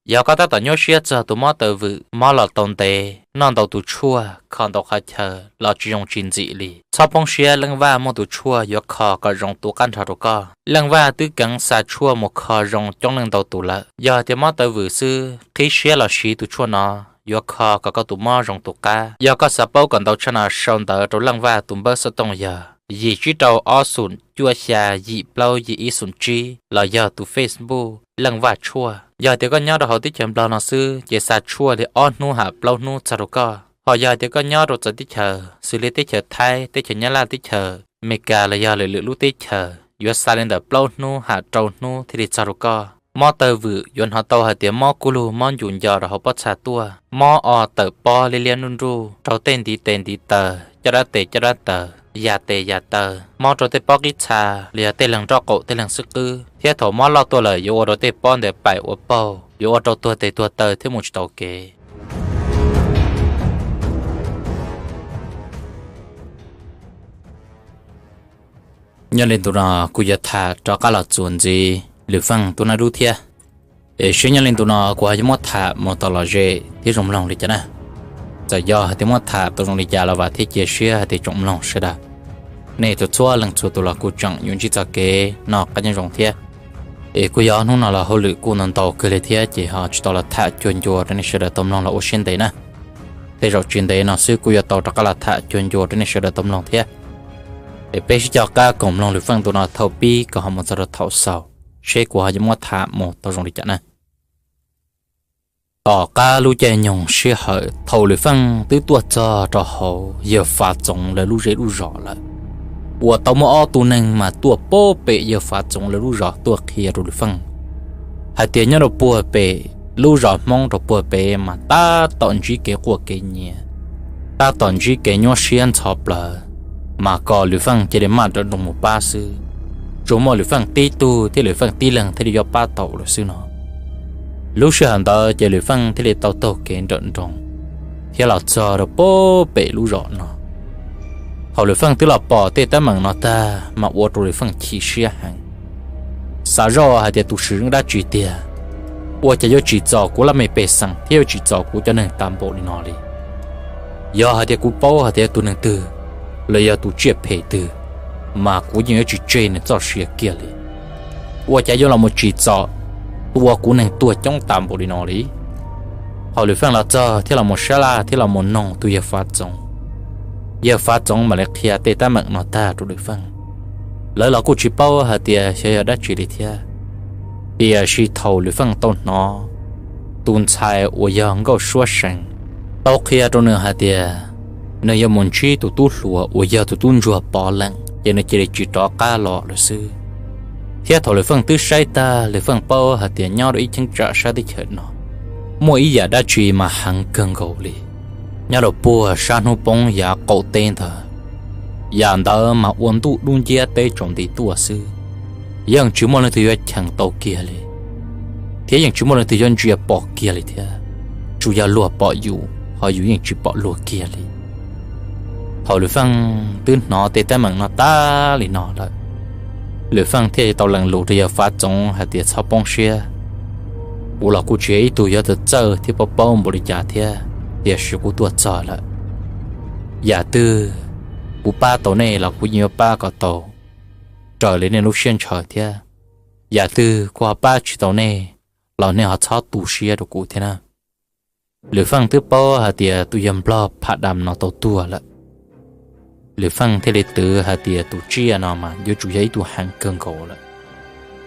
Yog koj tab tom nyuaj siab txog tus mob taw vwm, mob los tau ntev, noj ntau tus tshuaj, kho ntau qhov chaw los tsis zoo tsis ntxim li, txhob poob siab, Leej Vaj muaj tus tshuaj yuav kho kom zoo tu qab nrho rau koj. Leej Vaj twb keev xa tshuaj mus kho zoo coob leej ntau tus lawm. Yog tias mob taw vwm xwb, qhib siab los siv tus tshuaj no, yuav kho kom koj tus mob zoo tu qab. Yog koj xav paub kom ntau tshaj no, sau ntawv rau Leej Vaj tus npawb xov tooj yog yim tsib rau ob xoom cuaj xya yim plaub yim ib xoom tsib los yog tus Facebook Leej Vaj Tshuaj. Yog tias koj nyob rau hauv teb chaws Nplog no xwb ces xa tshuaj li ob hnub ham plaub hnub txog rau koj. Ho yog tias koj nyob rau txawv teb chaws xws li teb chaws Thaib, teb chaws Nyab Laj, teb chaws Amelikas los yog lwm lwm lub teb chaws, yuav xa li ntawm plaub hnub ham rau hnub thiaj li txog rau koj. Mob taw vwm yuav hnov tau hais tias mob kub lug, mob ncu nco rau hauv pob txha tuaj, mob o tawm pob liab liab nruj nruj rau tej ntiv tes ntiv taw, caj dab tes caj dab taw, ya tes ya taw, mob rau tej pob qib txha los yog tej leeg nraub qaum tej leeg xwb qwb, thiab thaum mob loj tuaj lawm yuav ua rau tej pob ntawd paim ua paug, yuav ua rau tuag tes tuag taw thiab mus tsis tau kev. Nyob li ntu no kuv yuav tham rov qab los txuas ntxiv Lwm Feej tus nab dub thiab. Es seb nyob li ntu no kuv ho yuav muab tham mus tau lom zem thiab zoo mloog li cas na. Txawm yog hais tias muab tham tau zoo li cas los vam thiab cia siab hais tias tsoom mloog sawv daws, nej txhua txhua leej txhua tus los kuj tseem yuav ntsib txoj kev noj qab nyob zoo thiab. Es kuj yog hnub no los hauj lwm kuj ntau ntau kawg li thiab ces ho tsis tau los tham cuag ncua rau nej sawv daws tau mloog los ua siab ntev na. Tej zaum tsis ntev no xwb kuj yuav tau rov qab los tham cuag ncua rau nej sawv daws tau mloog thiab. Es peb sib coj qab koom mloog Lwm Feej ntu no thaum pib kom ho mus txog rau thaum xaus, seb kuv ho yuav muab tham mus tau zoo li cas na. Tom qab lub caij nyoog sij hawm thaum Lwm Feej twb tuaj txog rau hauv yawg Fav Txoov lawv lub zej lub zos lawm, uas tau muaj ob tug neeg mas tuaj puag pem yawg Fav Txoov lawv lub zos tuaj qhia rau Lwm Feej hais tias nyob rau puag pem lub zos Hmoob rau puag pem mas tab tom ntsib kev quaj kev nyiav, tab tom ntsib kev nyuaj siab ntxhov plaws, mas kom Lwm Feej cia li maj nroos mus pab xwb. Tsuas muaj Lwm Feej tib tug thiab Lwm Feej tib leeg thiaj li yuav pab tau lawm xwb no. Lub sij hawm ntawd ces Lwm Feej thiaj li tau taug kev nrawm nroos thiab los txog rau puag pem lub zos no. Thaum Lwm Feej twb los pom tej teeb meem no tag mas ua rau Lwm Feej chim siab heev, xav zoj hais tias tus tswv yeej dab tsi tiag, ua cas yuav tsim txom kuv laj mej pej xeem thiab yuav tsim txom kuv cov neeg tas npaum li no li. Yog hais tias kuv paub hais tias tus neeg twg los yog tus tsiaj phem twg, mas kuv yeej yuav tsis tseg nws txoj sia kiag li. Ua cas yuav los mus tsim txom tua kuv neeg tuag coob tas npaum li no li. Thaum Lwm Feej los txog thiab los mus sab laj thiab los mus noog tus yawg Fav Txoov, yawg Fav Txoov mam li qhia tej teeb meem no tag rau Lwm Feej. Lawv los kuj tsis paub hais tias xyov yog dab tsi li thiab. Tiam sis thaum Lwm Feej tau hnov tus ntxhais uas yog Nkauj Suab Seev tau qhia rau nws hais tias nws yuav mus ntsib tus tub hluas uas yog tus tub ntsuag Pov Leem ces nws cia li tsis rov qab los lawm xwb. Thiab thaum Lwm Feej twb saib tag, Lwm Feej paub hais tias nyob rau ib cheeb tsam sab teb chaws no muaj ib yam dab tsi mas heev kawg nkaus li. Nyob rau puag sab hnub poob yav qaum teb ntawd, yam ntawd mas ua ntuj dub nciab teb tsaus nti tuaj xwb, yeej tsis muaj leej twg yuav cheem tau kiag li, thiab yeej tsis muaj leej twg yuav ntsia pom kiag li thiab. Tsuas yog luag pom yus, ho yus yeej tsis pom luag kiag li. Thaum Lwm Feej twb hnov tej teeb meem no tas li no lawm, Lwm Feej thiaj tau lees lus rau yawg Fav Txoov hais tias txhob poob siab, kuv los kuj tsis yog ib tug yuav txawj txawj thiab paub paub npaum li cas thiab, tiam sis kuv tuaj txog lawm. Yam twg kuv pab tau nej los kuv yeej yuav pab kom tau raws li nej lub siab ntshaw thiab. Yam twg kuv ho pab tsis tau nej los nej ho txhob tu siab rau kuv thiab na. Lwm Feej twb paub hais tias tus yawg Nplog Pham Dam no tau tuag lawm. Lwm Feej thiaj li twv hais tias tus tsiaj no mas yuav tsum yog ib tug heev kawg nkaus lawm,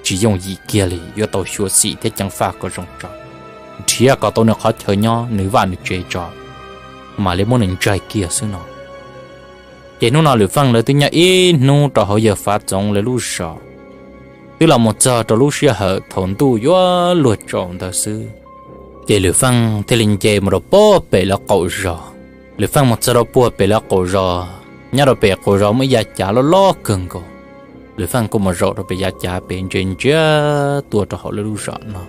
tsis yooj yim kiag li, yuav tau xyuam xim thiab ceev faj kom zoo tso, nrhiav kom tau nws qhov chaw nyob, nws vaj nws tsev tso, mam li muab nws ntsaig kiag xwb no. Ces hnub no Lwm Feej lawv twb nyob ib hnub rau hauv yawg Fav Txoov lawv lub zos, twb los mus txog rau lub sij hawm thaum ntuj yuav luag tsaus ntawd xwb. Ces Lwm Feej thiaj li nce mus rau puag pem lawv qaum zos. Lwm Feej mus txog rau puag pem lawv qaum zos, nyob rau pem qaum zos muaj ib yav cav loj loj kawg nkaus. Lwm Feej kuj mus zaum rau pem yav cav pem ntsia ntsia tuaj rau hauv lawv lub zos no.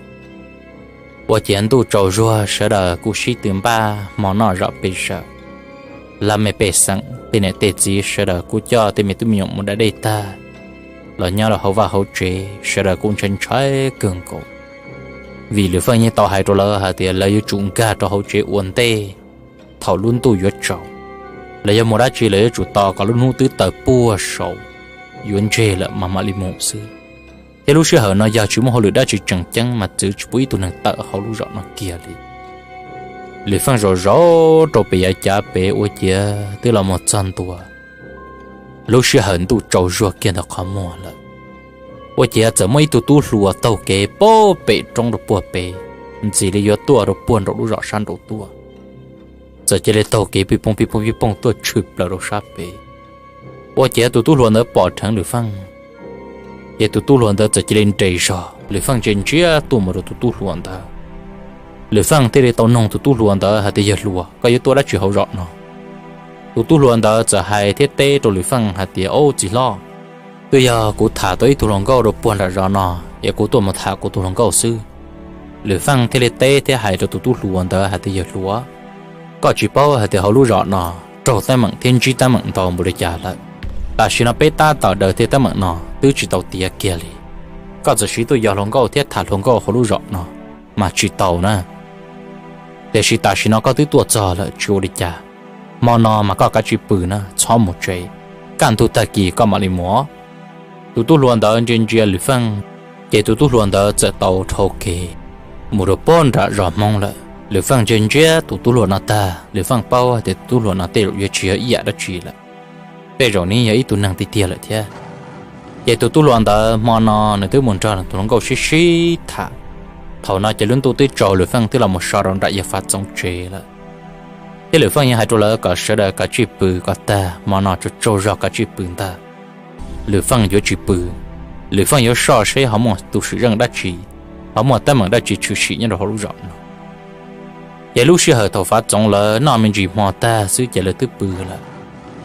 Ua ciav ntuj tsaus zuag sawv daws kuj sib tw npaj hmo noj zom peb zaws. Laj mej pej xeem tej niam tej txiv sawv daws kuj coj tej me tub me nyuam mus da dej tag los nyob rau hauv vaj hauv tsev, sawv daws kuj ntshai ntshai kawg nkaus. Vim Lwm Feej yeej tau hais rau lawv hais tias lawv yuav tsum nkag rau hauv tsev ua ntej thaum lub ntuj yuav tsaus. Lawv yog muaj dab tsi lawv yuav tsum tos kom lub hnub twb tawm puag saud yuav ntseg lawm mas mam li mus xwb. Thiab lub sij hawm no yog tsis muaj hauj lwm dab tsi tseem ceeb mas txwv tsis pub ib tug neeg tawm hauv lub zos no kiag li. Lwm Feej zaum zaum rau pem yav cav pem ua ciav twb los mus txog ntua lub sij hawm ntuj tsaus zuag kiag ntawm qhov muag lawm. Ua ciav txawm muaj ib tug tub hluas taug kev puag pem roob rau puag pem, ntxim li yuav tuaj rau puag nraum lub zos sab nraud tuaj. Txawm cia li taug kev pij pooj pij pooj pij pooj tuaj tshwm plaws rau sab pem. Ua ciav tus tub hluas ntawd pom dheev Lwm Feej, ces tus tub hluas ntawd txawm cia li nres zog. Lwm Feej ntsia ntsia tuaj mus rau tus tub hluas ntawd. Lwm Feej thiaj li tau noog tus tub hluas ntawd hais tias, Yawg hluas, koj yuav tuaj dab tsi hauv zos no? Tus tub hluas ntawd txawm hais thiab teb rau Lwm Feej hais tias, Au txiv hlob, twb yog kuv tham tau ib tug hluas nkauj rau puag nram zos no, es kuv tuaj mus tham kuv tus hluas nkauj xwb. Lwm Feej thiaj li teb thiab hais rau tus tub hluas ntawd hais tias, Yawg hluas, koj tsis paub hais tias hauv lub zos no raug teeb meem thiab ntsib teeb meem ntau npaum li cas lawm. Tam sim no peb tab tom daws tej teeb meem no twb tsis tau tiav kiag li. Koj txawm siv tuaj yos hluas nkauj thiab tham hluas nkauj hauv lub zos no mas tsis tau na. Tiam sis tam sim no koj twb tuaj txog lawm tsis ua li cas. Hmo no mas koj kav tsij pw na, txhob mus tsev. Kaj ntug tag kis koj mam li mus. Tus tub hluas ntawd ntsia ntsia Lwm Feej, ces tus tub hluas ntawd txawm tau dhau kev mus rau puag nram zos Hmoob lawm. Lwm Feej ntsia ntsia tus tub hluas no tag, Lwm Feej paub tias tus tub hluas no tej zaum yuav tsis yog ib yam dab tsi lawm, tej zaum nws yog ib tug neeg tiag tiag lawm thiab. Ces tus tub hluas ntawd hmo no nws twb mus nrog tus hluas nkauj sib sib tham. Thaum no ces lub ntuj twb tsaus, Lwm Feej twb los mus so rau nram yawg Fav Txoov tsev lawm. Thiab Lwm Feej yeej hais rau lawv kom sawv daws kav tsij pw kom tag, hmo no tsaug tsaug zog kav tsij pw ntag. Lwm Feej yuav tsis pw, Lwm Feej yuav soj seb ho muaj tus sim zeej dab tsi, ho muaj teeb meem dab tsi tshwm sim nyob rau hauv lub zos no. Ces lub sij hawm thaum Fav Txoov lawv noj me ntsis hmo tag xwb ces lawv twb pw lawm.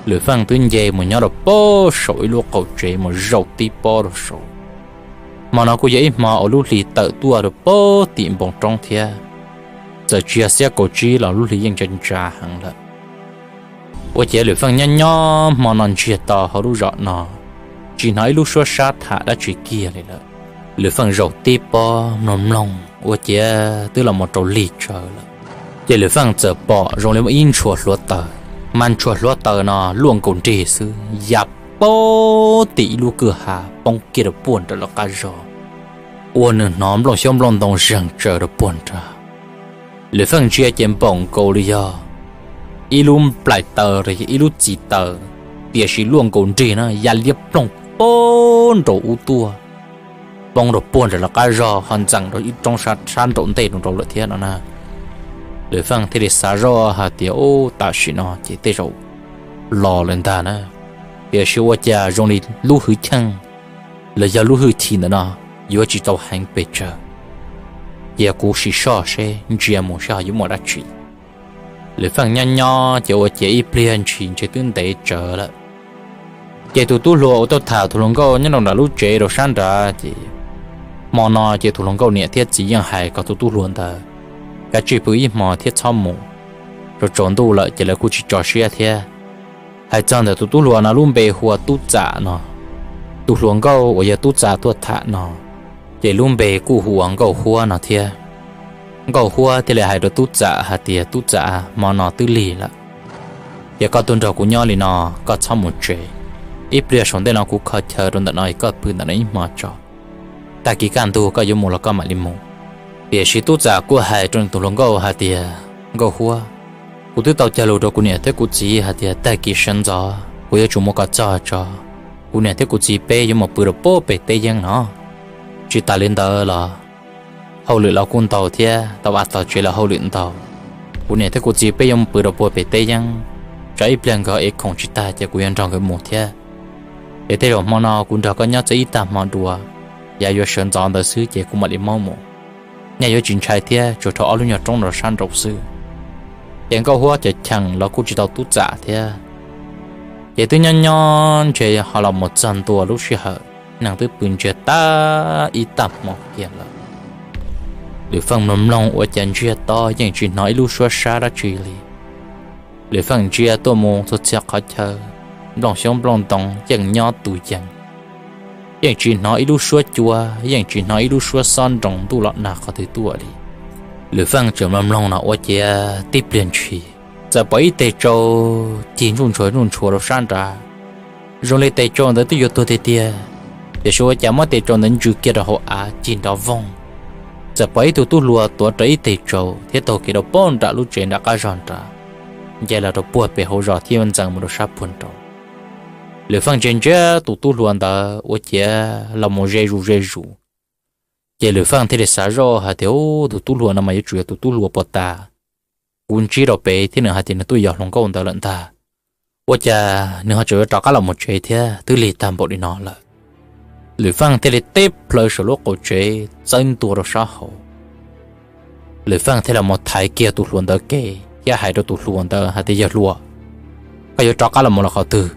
Lwm Feej twb nce mus nyob rau puag saum ib lub qaum tsev mus zaum tib pob rau saud. Hmo no kuj yog ib hmo uas lub hli tawm tuaj rau puag tim npoo roob thiab. Txawm tsis yog xiab kaum tsib los lub hli yeej ntsa ntsa heev lawm. Ua ciav Lwm Feej nyob nyob hmo no ntsiag to hauv lub zos no, tsis hnov ib lub suab sab tham dab tsi kiag li lawm. Lwm Feej zaum tib pob mloog mloog ua ciav twb los mus rau lig tsawv lawm. Ces Lwm Feej txawm pom zoo li muaj ib ntshua hluav taws, mas ntshua hluav taws no luaj nkaus nrig xwb ya puag tim ib lub kwj ha poob kiag rau puag nram lawv qab zog, ua nws hnov nplooj xyoob nplooj ntoo zeeg tsaws rau puag nrag. Lwm Feej ntsia ces npaum nkaus li yog ib lub nplaim taws los yog ib lub txis taws, tiam sis luaj nkaus nrig na ya liab ploog puag nraum ub tuaj, poob rau puag nram lawv qab zog ho ntxeem rau ib roob sab nraum ntej rau nraud lawm thiab no na. Lwm Feej thiaj li xav zoj hais tias, Ub, tam sim no ces tej zaum los lawm ntag na. Tiam sis ua cas zoo li lub hwj chim los yog lub hwj chim ntawm no yuav tsis tau heev pes tsawg. Cia kuv sim soj seb, ntsia mus seb ho yuav muaj dab tsi. Lwm Feej nyob nyob ces ua ciav ib pliag ntshis ntshe twb ntev tsawv lawm. Ces tus tub hluas uas tuaj tham tus hluas nkauj nyob rau nram lub tsev rau sab nrad ces hmo no ces tus hluas nkauj niam thiab txiv yeej hais kom tus tub hluas ntawd kav tsij pw ib hmo thiab txhob mus, tsaus tsaus ntuj lawm ces lawv kuj tsis tso siab thiab. Hais txog ntawm tus tub hluas no lub npe hu ua Tub Txam no, tus hluas nkauj uas yog Tub Txam tuaj tham no ces lub npe kuj hu ua Nkauj Huab no thiab. Nkauj Huab thiaj li hais rau Tub Txam hais tias, Tub Txam, hmo no twb lig lawm, ces koj tuaj nrog kuv nyob li no, koj txhob mus tsev. Ib pliag saum ntej no kuv kho chaw rau ntawm no es koj pw ntawm no ib hmo tso, tag kis kaj ntug koj yuav mus los koj mam li mus. Tiam sis Tub Txam kuj hais rau nws tus hluas nkauj hais tias, Nkauj Huab, kuv twb tau cog lus rau kuv niam thiab kuv txiv hais tias tag kis sawv ntxov kuv yuav tsum mus kom txog tso, kuv niam thiab kuv txiv peb yuav mus pw rau puag pem teb yeeb no. Tsis tas li ntawd los hauj lwm los kuj ntau thiab, tau av tog tsev los hauj lwm ntau. Kuv niam thiab kuv txiv peb yuav mus pw rau puag pem teb yeeb, tsam ib pliag nkawd ev khoom tsis tag ces kuv yuav nrog nkawd mus thiab. Ces tej zaum hmo no kuv nrog koj nyob txog ib tag hmo dua, yav yuav sawv ntxov ntawd xwb ces kuv mam li maub mus. Nyaj yuav tsis ntshai thiab, tsuas dhau ob lub nyuag roob rau sab nraud xwb. Ces Nkauj Huab ces cheem los kuj tsis tau Tub Txam thiab. Ces twb nyob nyob ntshe ho los mus txog ntua lub sij hawm neeg twb pw ntsiag tag ib tag hmo kiag lawm. Lwm Feej mloog mloog ua cas ntsiag to yeej tsis hnov ib lub suab sab dab tsi li. Lwm Feej ntsia tuaj mus txhua txhia qhov chaw, nplooj xyoob nplooj ntoo yeej nyob tus yees. yeej tsis hnov ib lub suab cua, yeej tsis hnov ib lub suab xob nroo ntuj los nag qhov twg tuaj li. Lwm Feej tseem mloog mloog no ua ciav tib pliag ntshis txawm pom ib teg tsau cig ntsuj ntshua ntsuj ntshua rau sab nrad, zoo li tes tsau ntawd twb yuav tuag tiag tiag, tiam sis ua cas muab tes tsau ntawd ntsws kiag rau hauv av cig nrov voog. Txawm pom ib tug tub hluas tuav rau ib teg tsau thiab taug kev rau pem nram lub tsev nram qab zog nrad, nce los rau puag pem hauv zos thiab ntxeev mus rau sab puag nraud. Lwm Feej ntsia ntsia tus tub hluas ntawd ua ciav los mus ze zus ze zus, ces Lwm Feej thiaj li xav zoj hais tias, Ub, tus tub hluas no mas yuav tsum yog tus tub hluas puag ta kuv ntsib rau pem thiab nws hais tias nws tuaj yos hluas nkauj ntawd lawm ntag. Ua cas nws ho tseem yuav rov qab los mus tsev thiab, twb lig tag npaum li no lawm? Lwm Feej thiaj li teb plhaw saum lub qaum tsev txawb ntua rau sab hauv. Lwm Feej thiaj los mus thaiv kiag tus hluas ntawd kev thiab hais rau tus hluas ntawd hais tias, Yawg hluas, koj yuav rov qab los mus los qhov twg?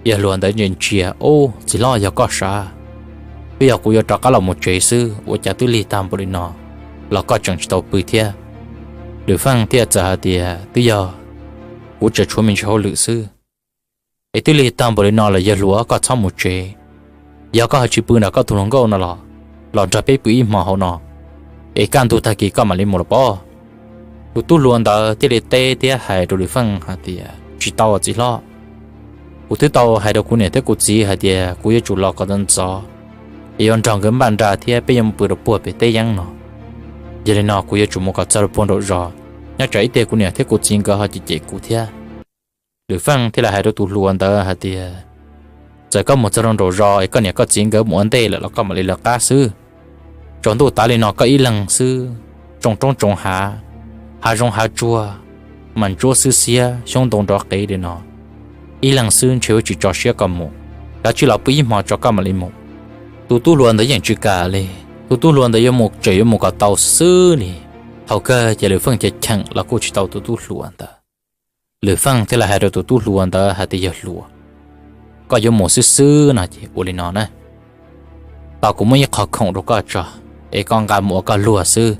Yawg hluas ntawd ntsia ntsia, Ub, txiv hlob, yog koj sav, twb yog kuv yuav rov qab los mus tsev xwb, ua cas twb lig tag npaum li no los koj tseem tsis tau pw thiab? Lwm Feej thiaj txawm hais tias, Twb yog kuv tseem tshuav me ntsis hauj lwm xwb. Es twb lig tag npaum li no los yawg hluas, koj txhob mus tsev. Yog koj ho tsis pw nrog koj tus hluas nkauj no los, los nrog peb pw ib hmo hauv no, es kaj ntug tag kis koj mam li mus los pob. Tus tub hluas ntawd thiaj li teb thiab hais rau Lwm Feej hais tias, Tsis tau, txiv hlob. Kuv twb tau hais rau kuv niam thiab kuv txiv hais tias kuv yuav tsum los kom ntxov ntxov, es yuav nrog nkawd npaj nra thiab peb yuav mus pw rau puag pem teb yeeb no. Yog li no kuv yuav tsum mus kom txog rau puag nraum zos, nyob tsam ib pliag kuv niam thiab kuv txiv nkawd ho cem cem kuv thiab. Lwm Feej thiaj li hais rau tus hluas ntawd hais tias, Txawm koj mus txog rau nraum zos es koj niam koj txiv nkawd mus ua ntej lawm los koj mam li lawv qab xwb. Tsaus ntuj tav li no koj ib leeg xwb, tsoo roob tsoo hav, hav zoov hav tsuag, mas ntsuab xwb xiab xyoob ntoo nrov qev li no, ib leeg xwb ntshe yuav tsis tso siab koj mus. Kav tsij los pw ib hmo tso koj mam li mus. Tus tub hluas ntawd yeej tsis kam li. Tus tub hluas ntawd yuav mus tseem yuav mus kom tau xwb li. Thaum kawg ces Lwm Feej cheem cheem los kuj tsis tau tus tub hluas ntawd. Lwm Feej thiaj li hais rau tus tub hluas ntawd hais tias, Yawg hluas, koj yuav mus xwb xwb no ces ua li no na, tau kuv muab ib qho khoom rau koj tso, es koj nqa mus ua koj luag xwb.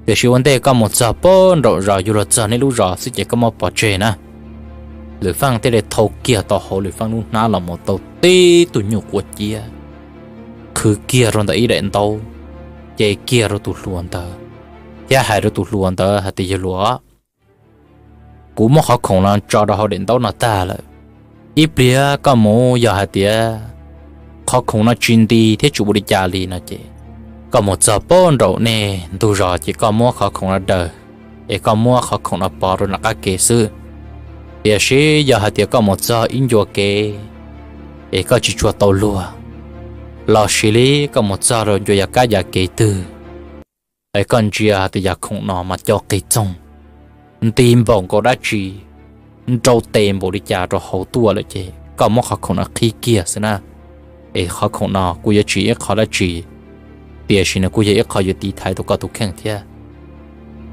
Tiam sis ua ntej koj mus txog puag nraum zos, yuav luag txog nej lub zos xwb ces koj muab pov tseg na. Lwm Feej thiaj li thau kiag tau hauv Lwm Feej lub hnab los mus tau tib tug nyuj quav ciab, qhwv kiag rau ntawm ib daim ntaub, cev kiag rau tus hluas ntawd, thiab hais rau tus hluas ntawd hais tias, Yawg hluas, kuv muab qhov khoom no tso rau hauv daim ntaub no tag lawm. Ib pliag koj mus yog hais tias qhov khoom no tsis nti thiab tsis ua li cas li no ces, koj mus txog puag nraum nej ntug zos ces koj muab qhov khoom no daws, es koj muab qhov khoom no pov rau nram qab kev xwb. Tiam sis yog hais tias koj mus txog ib ncua kev es koj tsis tshua tau luag, los sis li koj mus txog rau ncua yav kab yav kev twg, es koj ntsia hais tias yam khoom no mas co qig txoog, nti npaum nkaus dab tsi, nrau tes npaum li cas rau hauv tuaj lawm ces koj muab qhov khoom no qhib kiag xwb na. Es qhov khoom no kuj yuav tsis ib qho dab tsi, tiam sis nws kuj yog ib qho yuav tiv thaiv tau koj tus kheej thiab.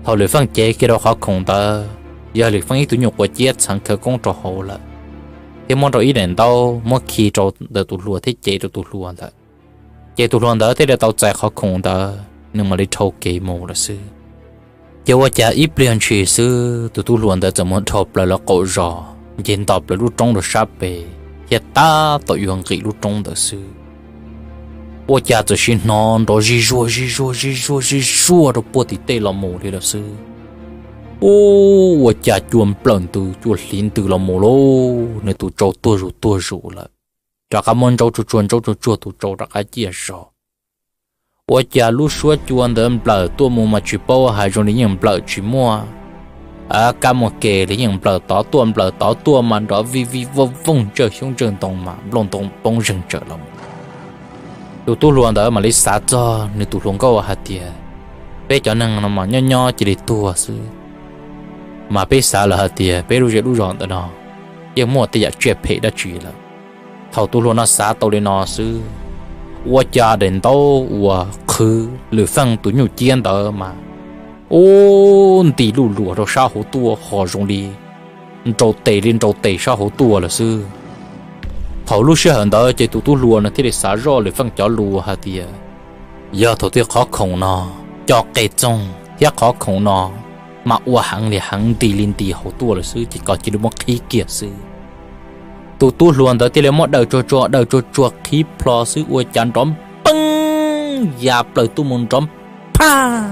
Thaum Lwm Feej cev kiag rau qhov khoom ntawd, yog Lwm Feej ib tug nyuj quav ciab txheev khawv koob rau hauv lawm, thiab muab rau ib daim ntaub muab khi rau ntawm tus hluas thiab cev rau tus hluas ntawd, ces tus hluas ntawd thiaj li tau txais qhov khoom ntawd nws mam li dhau kev mus lawm xwb. Ces ua cas ib pliag ntshis xwb tus tub hluas ntawd txawm mus dhau plaws lawv qaum zos, nce nto plaws lub roob rau sab pem, thiab tab tom yuav nqis lub roob ntawd xwb, ua cas txawm sim hnov nrov zij zuag zij zuag zij zuag zij zuag rau puag tim tej los mus li lawm xwb. Ub, ua cas cua nplawm ntws cua hliv ntws los mus lauj, nws tus tsau tuag zus tuag zus lawm, rov qab muab ntsaub tsuag tsuag ntsaub tsuag tsuag tus tsau rov qab ciaj zog. Ua cas lub suab cua ntawd nplawm tuaj mus mas tsis paub hais zoo li yeej nplawm tsis muaj kab muaj ke li, yeej nplawm tod tuaj nplawm tod tuaj mas nrov vij vij vooj vooj ntsawj xyoob ntsawj ntoo mas nplooj ntoo poob zeeg tsawm los. Tus tub hluas ntawd mam li xav txog nws tus hluas nkauj hais tias, peb cov neeg no mas nyob nyob cia li tuag xwb, mas peb xav lawm hais tias peb lub zej lub zos ntawm no yeej muaj tej yam tsiaj phem dab tsi lawm. Thaum tus hluas no xav tau li no xwb, ua cas daim ntaub uas qhwv Lwm Feej tus nyuj ciab ntawd mas ub nti luj luas rau sab hauv tuaj ho zoo li nrau tes li nrau tes sab hauv tuaj lawm xwb. Thaum lub sij hawm ntawd ces tus tub hluas no thiaj li xav zoj Lwm Feej cov lus hais tias, yog thaum twg qhov khoom no co qe txoog thiab qhov khoom no mas ua heev li heev nti li nti hauv tuaj lawm xwb ces koj cia li muab qhib kiag xwb. Tus tub hluas ntawd thiaj li muab daws tsuag tsuag daws tsuag tsuag qhib plho xwb ua cas nrov npeeb ya plaws tuaj mus nrov phaj,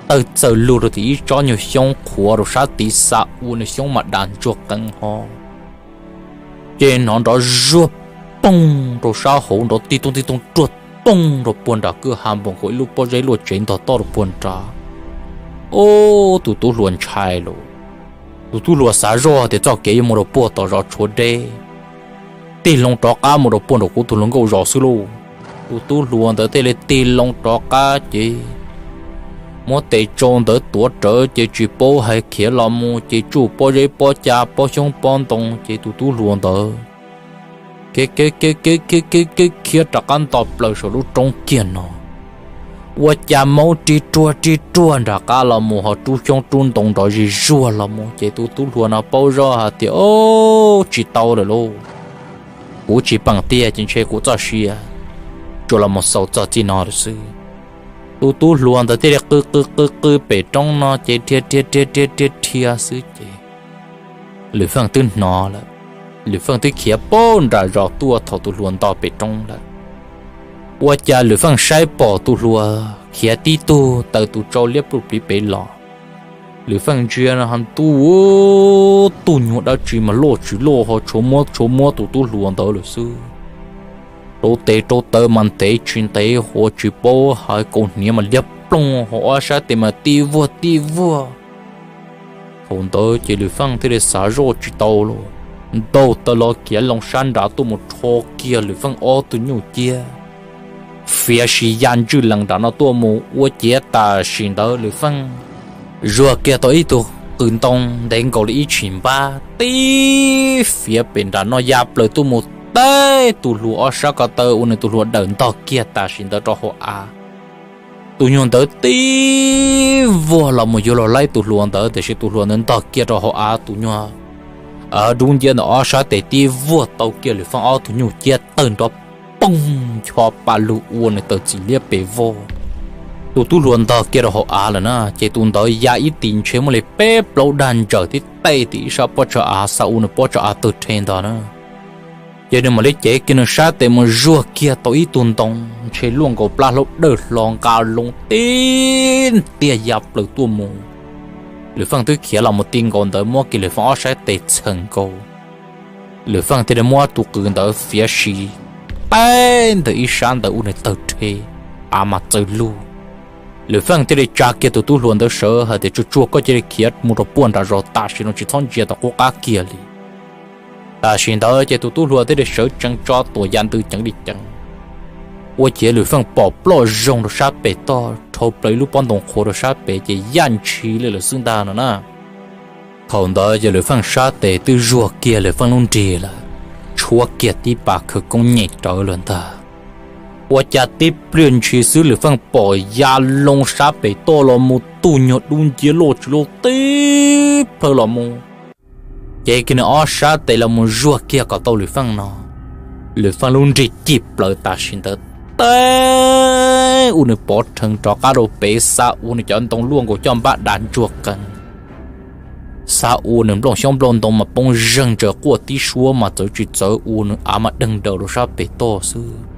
tawg txaws lug rau tim ib tsob nyuag xyoob qhuav rau sab tid xa ua nws xyoob mas dav ntsuag qees ho. Ces hnov nrov zuag poog rau sab hauv nrov tij tooj tij tooj ruag tooj rau puag nram kwj ha npaum nkaus ib lub pob zeb luaj tsev ntog toj rau puag nrad. Ub, tus tub hluas ntshai lawm. Tus tub hluas xav zoj tias txoj kev yuav mus rau puag tom zos tshuav deb, tig loo rov qab mus rau puag nram kuv tus hluas nkauj zos xwb lauj. Tus tub hluas ntawd thiaj li tig loo rov qab ces muab tes tsau ntawd tuav rawv ces tsis paub hais khiav los mus ces tsuj pob zeb pob cav pob xyoob pob ntoo ces tus tub hluas ntawd khiav khiav khiav khiav khiav khiav khiav khiav rov qab nto plaws saum lub roob kiag no. Ua cas maub rig ruag rig ruag nram qab los mus ho rub xyoob rub ntoo nrov zis zuag los mus ces tus tub hluas no paub zoj hais tias, Ob, tsis tau lawm lauj, kuv tsis peem tiag ces ntshe kuv txoj sia tsuas los mus xaus txog txij no lawm xwb. Tus tub hluas ntawd thiaj li qw qw qw qw pem roob no ces dhia dhia dhia dhia dhia xwb ces Lwm Feej twb hnov lawm. Lwm Feej twb khiav pab nram zos tuaj thaum tus hluas nto pem roob lawm. Ua cas Lwm Feej saib pom tus hluas khiav tib tug taws tus tsau liab pluj pliv pem los. Lwm Feej ntsia no ha ntuj, tug nyuag dab tsi mas loj tsis loj ho tshua muab tshua muab tus tub hluas ntawd lawm xwb. Rau tes rau taw mas ntev tsis ntev ho tsis paub hais kaus hniav mas liab ploog ho ob sab tes mas tij vuag tij vuag. Thaum ntawd ces Lwm Feej thiaj li xav zoj tsis tau lawm, ntaus taws los khiav loo sab nrad tuaj mus rho kiag Lwm Feej ob tug nyuj ciab. Fiav sis ya ntswj lees nram no tuaj mus ua ciav tam sim ntawd Lwm Feej zuag kiag tau ib tug qws ntoo ntev nkaus li ib tshim npab tib fiav pem nram no ya plaws tuaj mus teb tus hluas ob sab ko taw ua nws tus hluas dawm ntog kiag tam sim ntawd rau hauv av. Tus nyuag ntawd tib vuag los mus yuav los laib tus hluas ntawd tiam sis tus hluas ntawd ntog kiag rau hauv av tus nyuag dub nciab ntawd ob sab tes tib vuag tau kiag Lwm Feej ob tug nyuj ciab tawg nrov poog ncho pa lug ua nws taws txim liab pes vog. Tus tub hluas ntog kiag rau hauv av lawm na ces tus ntawd ya ib tis ntshe muaj li peb plaub dag ntsawm tib tej tim ib sab pob tsav av xa ua nws pob tsav av tawg rhe ntog na. Ces nws mam li cev kiag nws sab tes mus zuag kiag tau ib tug ntoo ntshe luaj nkaus plab hlaub dawj hlo nqa loo tib ntiag ya plaws tuaj mus. Lwm Feej twb khiav los mus ti nkaus ntawd muab kiag Lwm Feej ob sab tes txheem nkaus. Lwm Feej thiaj li muab tus qws ntawd fiav sis teb ntawm ib sab ntawd ua nws tawg rhe, av mas txawv lug. Lwm Feej thiaj li tsa kiag tus tub hluas ntawd sawv hais tias, Tsuag tsuag koj cia li khiav mus rau puag nram zos tam sim no tsis txhob ntsia tom qub qab kiag li. Tam sim ntawd ces tus tub hluas thiaj li sawv tsees tso tuam ya ntws ceev li ceev. Ua ciav Lwm Feej pom ploj zoog rau sab pem toj dhau plaws ib lub pob ntoo qhuav rau sab pem ces yaj ntshis li lawm xwb ntag no na. Thaum ntawd ces Lwm Feej sab tes twb zuag kiag Lwm Feej lub nrig lawm, tshuab kiag tib pas khawv koob nyem rawv lawm ntag. Ua cas tib pliag ntshis xwb Lwm Feej pom ya loo sab pem toj los mus tug nyuag dub nciab loj tsis loj tib plhaw los mus, ces kiag nws ob sab tes los mus zuag kiag kom tau Lwm Feej no. Lwm Feej lub nrig cim plaws tam sim ntawd teb ua nws pov rhees rov qab rau pem xa ua nws cov ntoo luaj nkaus coj npab dav ntsuag qees. Xa ua nws nplooj xyoob nplooj ntoo mas poob zeeg ntsaws quaj tib suab mas txawv tsis txawv ua nws av mas deeg daws rau sab pem toj xwb.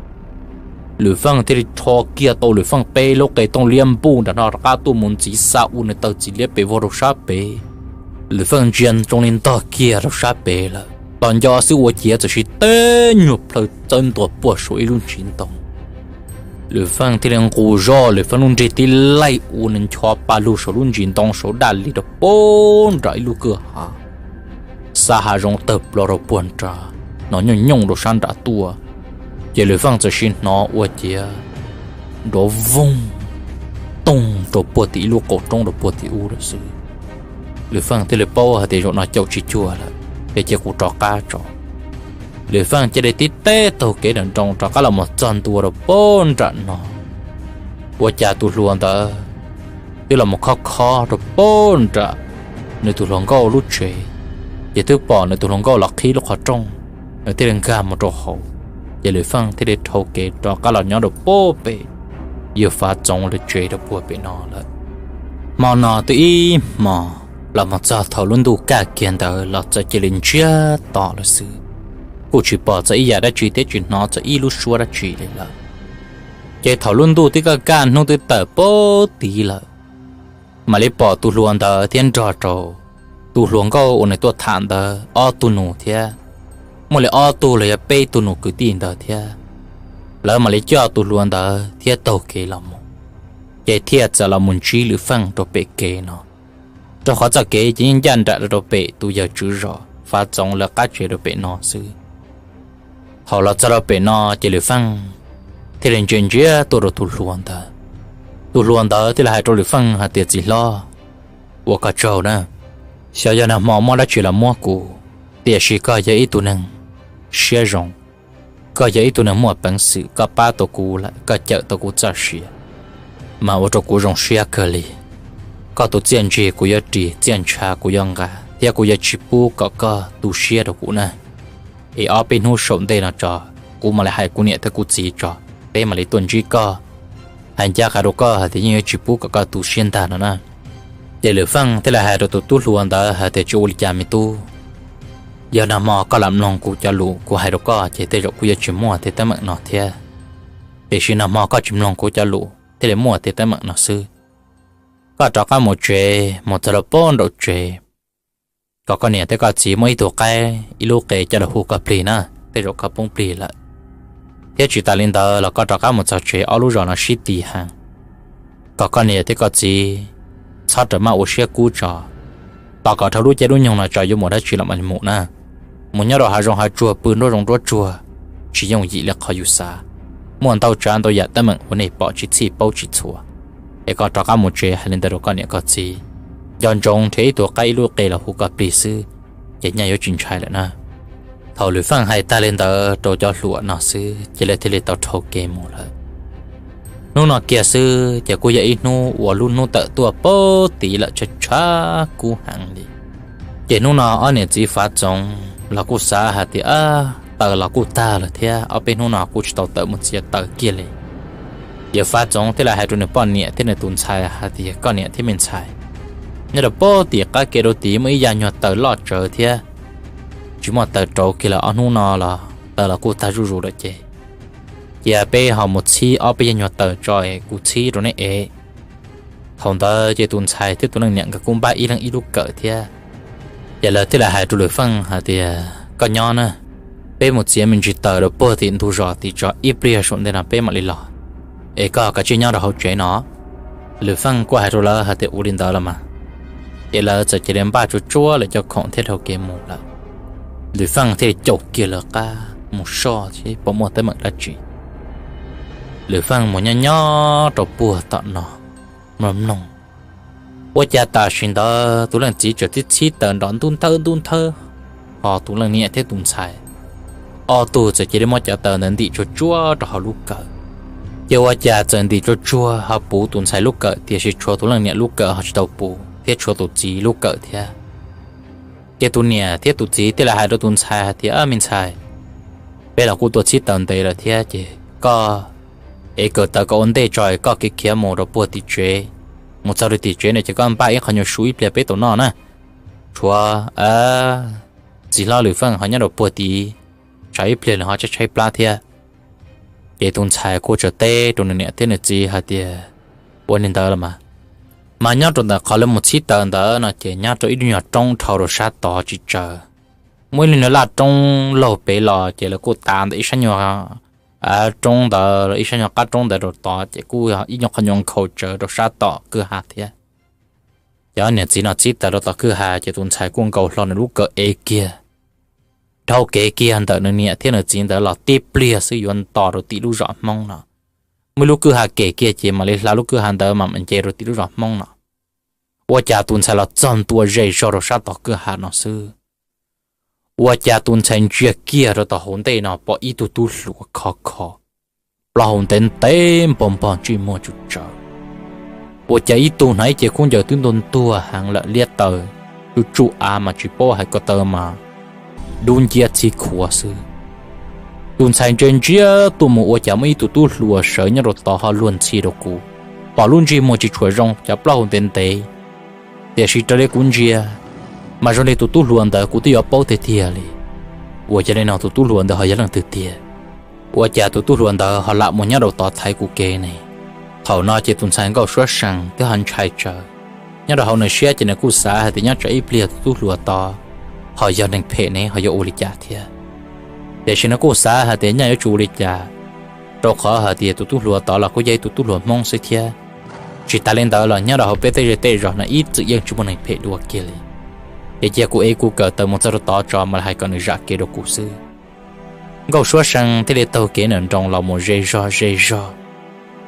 Lwm Feej thiaj li rho kiag tau Lwm Feej peb lub qe tooj liab npuj nram no rov qab tuaj mus ntxiv xa ua nws taw txim liab pes vog rau sab pem. Lwm Feej ntsia zoo li ntog kiag rau sab pem lawm, tos nco xwb ua ciav txawm sis teb nyuag plhaw txawb ntua puag saum ib lub ntsis ntoo. Lwm Feej thiaj li nqus zog Lwm Feej lub nrig tib laij ua nws ncho pa lug saum lub ntsis ntoo saud daj li rau puag nram ib lub kwj ha, xa hav zoov tawg plho rau puag nrad, hnov nyooj nyooj rau sab nrad tuaj. Ces Lwm Feej txawm sis hnov ua ciav nrov voog toog rau puag tim ib lub qaum roob rau puag tim ub lawm xwb. Lwm Feej thiaj li paub hais tias zaum no caum tsis cuag lawm, ces cia kuv rov qab tso. Lwm Feej cia li tib teb taug kev nram nroos rov qab los mus txog ntua rau puag nram no. Ua cas tus hluas ntawd twb los mus khob khob rau puag nram nws tus hluas nkauj lub tsev, ces twb pom nws tus hluas nkauj los qhib lub qhov rooj, nws thiaj li nkag mus rau hauv. Ces Lwm Feej thiaj li dhau kev rov qab los nyob rau puag pem yawg Fav Txoov lawv tsev rau puag pem no lawm. Hmo no twb ib hmos los mus txog thaum lub ntuj kaj kiag ntawd los txawm cia li ntsiag to lawm xwb. kuj tsis pom txog ib yam dab tsi thiab tsis hnov txog ib lub suab dab tsi li lawm. Ces thaum lub ntuj twb kaj kaj hnub twb tawm pab tid lawm, mam li pom tus hluas ntawd thiab nrog rau tus hluas nkauj uas nws tuaj tham ntawd ob tug nus thiab, muaj li ob tug los yog peb tug nus kwv tij ntawd thiab, lawv mam li coj tus hluas ntawd thiab taug kev los mus, ces thiaj txawm los mus ntsib Lwm Feej rau pem kev no, rau qhov txoj kev ces yeej ncaj nraim rau pem tus yawg tswv zos Fav Txoov lawv qab tsev rau pem no xwb. Thaum los txog rau pem no ces Lwm Feej thiaj li ntsia ntsia tuaj rau tus hluas ntawd. Tus hluas ntawd thiaj li hais rau Lwm Feej hais tias, Txiv hlob, ua koj tsaug na, xyov yog nag hmo muab dab tsi los muab kuv, tiam sis koj yog ib tug neeg siab zoo, koj yog ib tug neeg muaj peev xwm, koj pab tau kuv lawm, koj cawm tau kuv txoj sia, mas ua rau kuv zoo siab kawg li. Koj tus txiaj ntsig kuv yuav ris, txiaj ntshav kuv yuav nqa, thiab kuv yuav tsis pub kom koj tu siab rau kuv na. Es ob peb hnub saum ntej no tso, kuv mam li hais kuv niam thiab kuv txiv tso, peb mam li tuaj ntsib koj. Hais ncaj qha rau koj hais tias yeej yuav tsis pub kom koj tu siab ntag no na. Ces Lwm Feej thiaj li hais rau tus tub hluas ntawd hais tias, Tsis ua li cas me tub, yog nag hmo koj lam mloog kuv cov lus kuv hais rau koj ces tej zaum kuv yuav tsis muaj tej teeb meem no thiab. Tiam sis nag hmo koj tsis mloog kuv cov lus thiaj li muaj tej teeb meem no xwb. Koj rov qab mus tsev, mus txog rau pem nraum tsev, kom koj niam thiab koj txiv muab ib tug qaib ib lub qe coj los hu koj plig na, tej zaum koj poob plig lawm. Thiab tsis tas li ntawd los koj rov qab mus txog tsev, ob lub zos no sib ti heev, kom koj niam thiab koj txiv txhob rawm maj ua siab kub tso, tos kom dhau lub caij lub nyoog no tso yuav mus dab tsi los mam li mus na. Mus nyob rau hav zoov hav tsuag pw nruab zoov nruab tsuag tsis yooj yim li qhov yus xav, muaj ntau tsav ntau yam teeb meem uas nej pom tsis txhij paub tsis txhua. Es koj rov qab mus tsev hais li ntawd rau koj niam koj txiv, nco ntsoov nrhiav ib tug qaib ib lub qe los hu koj plig xwb, ces nyaj yuav tsis ntshai lawm na. Thaum Lwm Feej hais tag li ntawd rau cov hluas no xwb ces lawv thiaj li tau dhau kev mus lawm. Hnub no kiag xwb ces kuj yog ib hnub uas lub hnub tawm tuaj pab tid lawm, tshav tshav kub heev li. Ces hnub no ob niam txiv Fav Txoov los kuj xav hais tias, Taws los kuj tag lawm thiab, ob peb hnub no kuj tsis tau tawm mus txiav taws kiag li. Yawg Fav Txoov thiaj li hais rau nws poj niam thiab nws tus ntxhais hais tias, Koj niam thiab me ntxhais, nyob rau pab tim qab kev rau tid muaj ib yag nyuag taws loj tsawv thiab, tsis muaj taws rauv kiag lawm, ob hnub no los taws los kuj tag zuj zus lawm ces cia peb ho mus txhib ob peb yag nyuag taws tso es kuv txhib rau neb ev. Thaum ntawd ces tus ntxhais thiab tus leej niam nkawd kuj npaj ib leeg ib lub kawm thiab. Ces lawv thiaj li hais rau Lwm Feej hais tias, Koj nyob na, peb mus txiav me ntsis taws rau puag tim ntug zos tid tso, ib pliag saum ntej no peb mam li los, es koj kav tsij nyob rau hauv tsev no. Lwm Feej kuj hais rau lawv hais tias, Ua li ntawd los mas. Ces lawv txawm cia li npaj tsuag tsuag lawv cov khoom thiab dhau kev mus lawm. Lwm Feej thiaj li caum kiag lawv qab mus soj seb puas muaj teeb meem dab tsi. Lwm Feej mus nyob nyob rau puag tom no, mloog mloog, ua cas tam sim ntawd tus leej txiv txawm txhib txhib taws nrov ntub nthawb ntub nthawb, ho tus leej niam thiab tus ntxhais ob tug txawm cia li muab cov taws ntawd ntim tsuag tsuag rau hauv lub kawm. Ces ua cas txawm ntim tsuag tsuag ho puv tus ntxhais lub kawm, tiam sis tshuav tus leej niam lub kawm ho tsis tau puv, thiab tshuav tus txiv lub kawm thiab. Ces tus niam thiab tus txiv thiaj li hais rau tus ntxhais hais tias, Me ntxhais, peb los kuj tuaj txhib taws ntev lawm thiab, ces koj ev kawm taws kom ua ntej tso, koj kev khiav mus rau puag tim tsev. Mus txog rau tim tsev no ces koj npaj ib qho nyuag su ib pliag peb tau noj na. Tshuav txiv hlob Lwm Feej ho nyob rau puag tid, tsam ib pliag nws ho tshaib tshaib plab thiab. Ces tus ntxhais kuj teb rau nws niam thiab nws txiv hais tias, Ua li ntawd los mas. Mas nyob rau ntawm qhov lawv mus txhib taws ntawd no ces nyob rau ib lub nyuag roob dhau rau sab tod tsis tsawg. Muaj ib lub nyuag laj roob laug pem los ces lawv kuj tav ntawm ib sab nyuag roob ntawd, ib sab nyuag qab roob ntawd rau tod ces kuj yog ib nyuag qhov nyuag nkhaus tsawv rau sab tom kwj ha thiab. Ces ob niam txiv no txhib taws rau tom kwj ha ces tus ntxhais kuj nkaus hlo nws lub kawm ev kiag, dhau kev kiag ntawm nws niam thiab nws txiv ntawd los tib pliag xwb yuav nto rau tim lub zos Hmoob no. Muaj ib lub kwj ha kem kiag ces mam li hla lub kwj ha ntawd mam nce rau tim lub zos Hmoob no. Ua cas tus ntxhais los txog ntua ze zog rau sab tom kwj ha no xwb, ua cas tus ntxhais ntsia kiag rau tom hauv ntej no pom ib tug tub hluas khov kho, plaub hau ntev ntev npog npog ntsej muag tsum tsawv. Ua cas ib tug hnav ib ce khaub ncaws twb ntuag ntuag heev lawm, liab taw tsuj tsuj av mas tsis paub hais ko taw mas dub nciab txhib khuav xwb. Tus ntxhais ntsia ntsia tuaj mus ua cas muaj ib tug tub hluas sawv nyob rau tod ho luag ntxhi rau kuv, pom lub ntsej muag tsis tshua zoo, cov plaub hau ntev ntev, tiam sis raws li kuv ntsia mas zoo li tus tub hluas ntawd kuv twb yuav paub tiag tiag li. Ua cas li no tus tub hluas ntawd ho yog leej twg tiag? Ua cas tus tub hluas ntawd ho lam mus nyob rau tod thaiv kuv kev ne? Thaum no ces tus ntxhais Nkauj Suab See twb ho ntshai tsawv. Nyob rau hauv nws siab ces nws kuj xav hais tias nyob tsam ib pliag tus tub hluas tod ho yog neeg phem ne ho yuav ua li cas thiab. Tiam sis nws kuj xav hais tias nyaj yuav tsis ua li cas, rau qhov hais tias tus tub hluas tod los kuj yog ib tug tub hluas Hmoob xwb thiab. Tsis tas li ntawd los nyob rau hauv peb tej zej tej zos no ib txwm yeej tsis muaj neeg phem dua kiag li. Ces cia kuv ev kuv kawm tawm mus txog rau tod tso mam li hais kom nws zam kev rau kuv xwb. Nkauj Suab See thiaj li taug kev nram nroos los mus ze zog ze zog.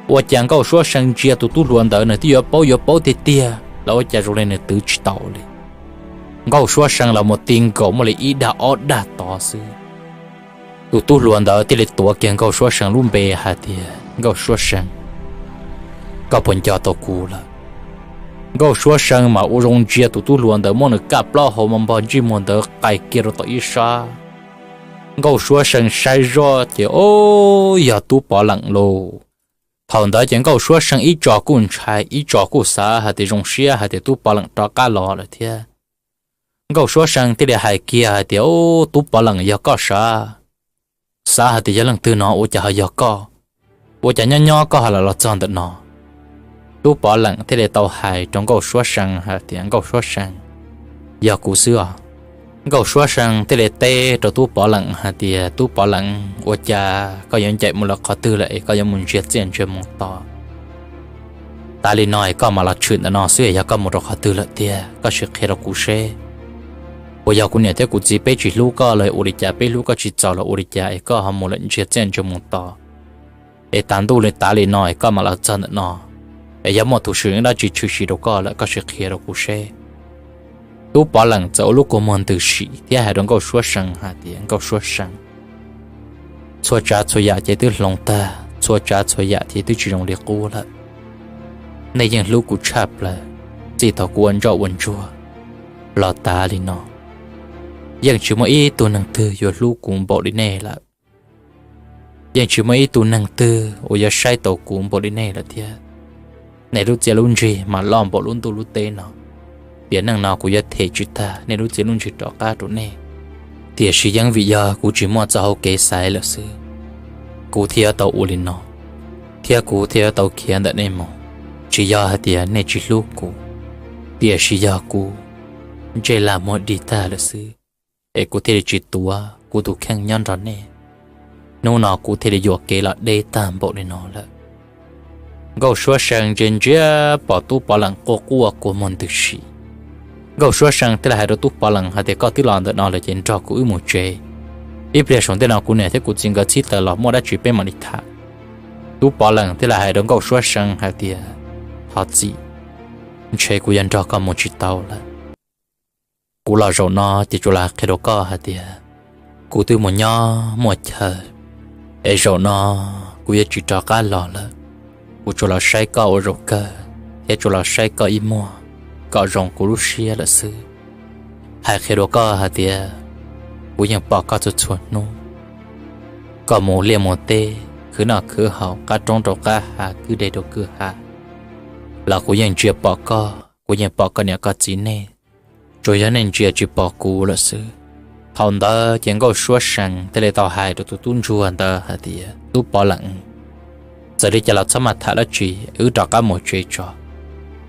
Ua cas Nkauj Suab See ntsia tus tub hluas ntawd nws twb yuav paub yuav paub tiag tiag los ua cas zoo li nws twv tsis tau li. Nkauj Suab See los mus ti nkaus muaj li ib dag ob dag tod xwb. Tus tub hluas ntawd thiaj li tuav kiag Nkauj Suab See lub npe hais tias, Nkauj Suab See, koj puas nco tau kuv lawm? Nkauj Suab See mas ua zoo ntsia tus tub hluas ntawd muab nws kaj plaub hau mas npog ntsej muag ntawd qais kiag rau tom ib sab. Nkauj Suab See saib zoj ces o, yog Tub Pov Leem lauj. Thaum ntawd ces Nkauj Suab See ib tso kuj ntshai ib tso kuj xav hais tias zoo siab hais tias Tub Pov Leem rov qab los lawm thiab. Nkauj Suab See thiaj li hais kiag hais tias, Tub Pov Leem, yog koj sav? Xav hais tias yog leej twg no ua cas ho yog koj? Ua cas nyob nyob koj ho lam los txog ntawm no? Tub Pov Leem thiaj li tau hais rau Nkauj Suab See hais tias, Nkauj Suab See, yog kuv xwb os. Nkauj Suab See thiaj li teb rau Tub Pov Leem hais tias, Tub Pov Leem, ua cas koj yuav ncaim mus lawm qhov twg lawm es koj yuav mus ntsia txiaj ntsia mus to tas li no es koj mam los tshwm ntawm no xwb es yog koj mus rau qhov twg lawm tiag, koj sim qhia rau kuv seb. Puas yog kuv niam thiab kuv txiv peb tsis hlub koj los ua li cas, peb hlub koj tsis txaus los ua li cas es koj ho mus lawm ntsia txiaj ntsia mus to es tas ntuj li tas li no es koj mam los txog ntawm no, es yog muaj tus swm dab tsi tshwm sim rau koj lawm koj sim qhia rau kuv seb. Tub Pov Leem txawm ua lub kua muag ntws sim thiab hais rau Nkauj Suab See hais tias, Nkauj Suab See, txhua tsav txhua yam ces twb hloov tag, txhua tsav txhua yam ces twb tsis zoo li qub lawm. Nej yeej hlub kuv tshaj plaws, txij thaum kuv ua ntsoj ua ntsuag los tas li no, yeej tsis muaj ib tug neeg twg yuav hlub kuv npaum li nej lawm. Yeej tsis muaj ib tug neeg twg uas yuav saib tau kuv npaum li nej lawm thiab. Nej lub txiaj lub ntsig mas loj npaum lub ntuj lub teb no. Tiam neej no kuv yuav them tsis tag nej lub txiaj lub ntsig rov qab rau nej. Tiam sis yeej vim yog kuv tsis muaj txoj hau kev xaiv lawm xwb, kuv thiaj yuav tau ua li no, thiab kuv thiaj yuav tau khiav ntawm nej mus. Tsis yog hais tias nej tsis hlub kuv, tiam sis yog kuv ntsej lag muag dig tag lawm xwb, es kuv thiaj li tsis tuav kuv tus kheej nyob nrog nej. Hnub no kuv thiaj li yuam kev los deb tag npaum li no lawm. Nkauj Suab See ntsia ntsia pom Tub Pov Leem quaj quaj kua muag ntws sim. Nkauj Suab See thiaj li hais rau Tub Pov Leem hais tias, Koj twb los ntawm no lawm ces nrog kuv wb mus tsev. Ib pliag saum ntej no kuv niam thiab kuv txiv nkawd txhib taws los muaj dab tsi peb mam li tham. Tub Pov Leem thiaj li hais rau Nkauj Suab See hais tias, Thov txim, ntshe kuv yuav nrog koj mus tsis tau lawm. Kuv los zaum no ces tsuas los qhia rau koj hais tias kuv twb mus nyob muaj chaw, es zaum no kuv yuav tsis rov qab los lawm. Kuv tsuas los saib koj ua zaum kawg thiab tsuas los saib koj ib muag kom zoo kuv lub siab lawm xwb. Hais qhia rau koj hais tias kuv yeej pom koj txhua txhua hnub. Koj mus liaj mus teb, khwv noj khwv haus, qab roob rau qab hav, kwj deg rau kwj ha, los kuv yeej ntsia pom koj, kuv yeej pom koj niam koj txiv nej, tsuas yog nej ntsia tsis pom kuv lawm xwb. Thaum ntawd ces Nkauj Suab See thiaj li tau hais rau tus tub ntsuag ntawd hais tias, Tub Pov Leem, txawm li cas los txhob maj tham dab tsi, wb rov qab mus tsev tso.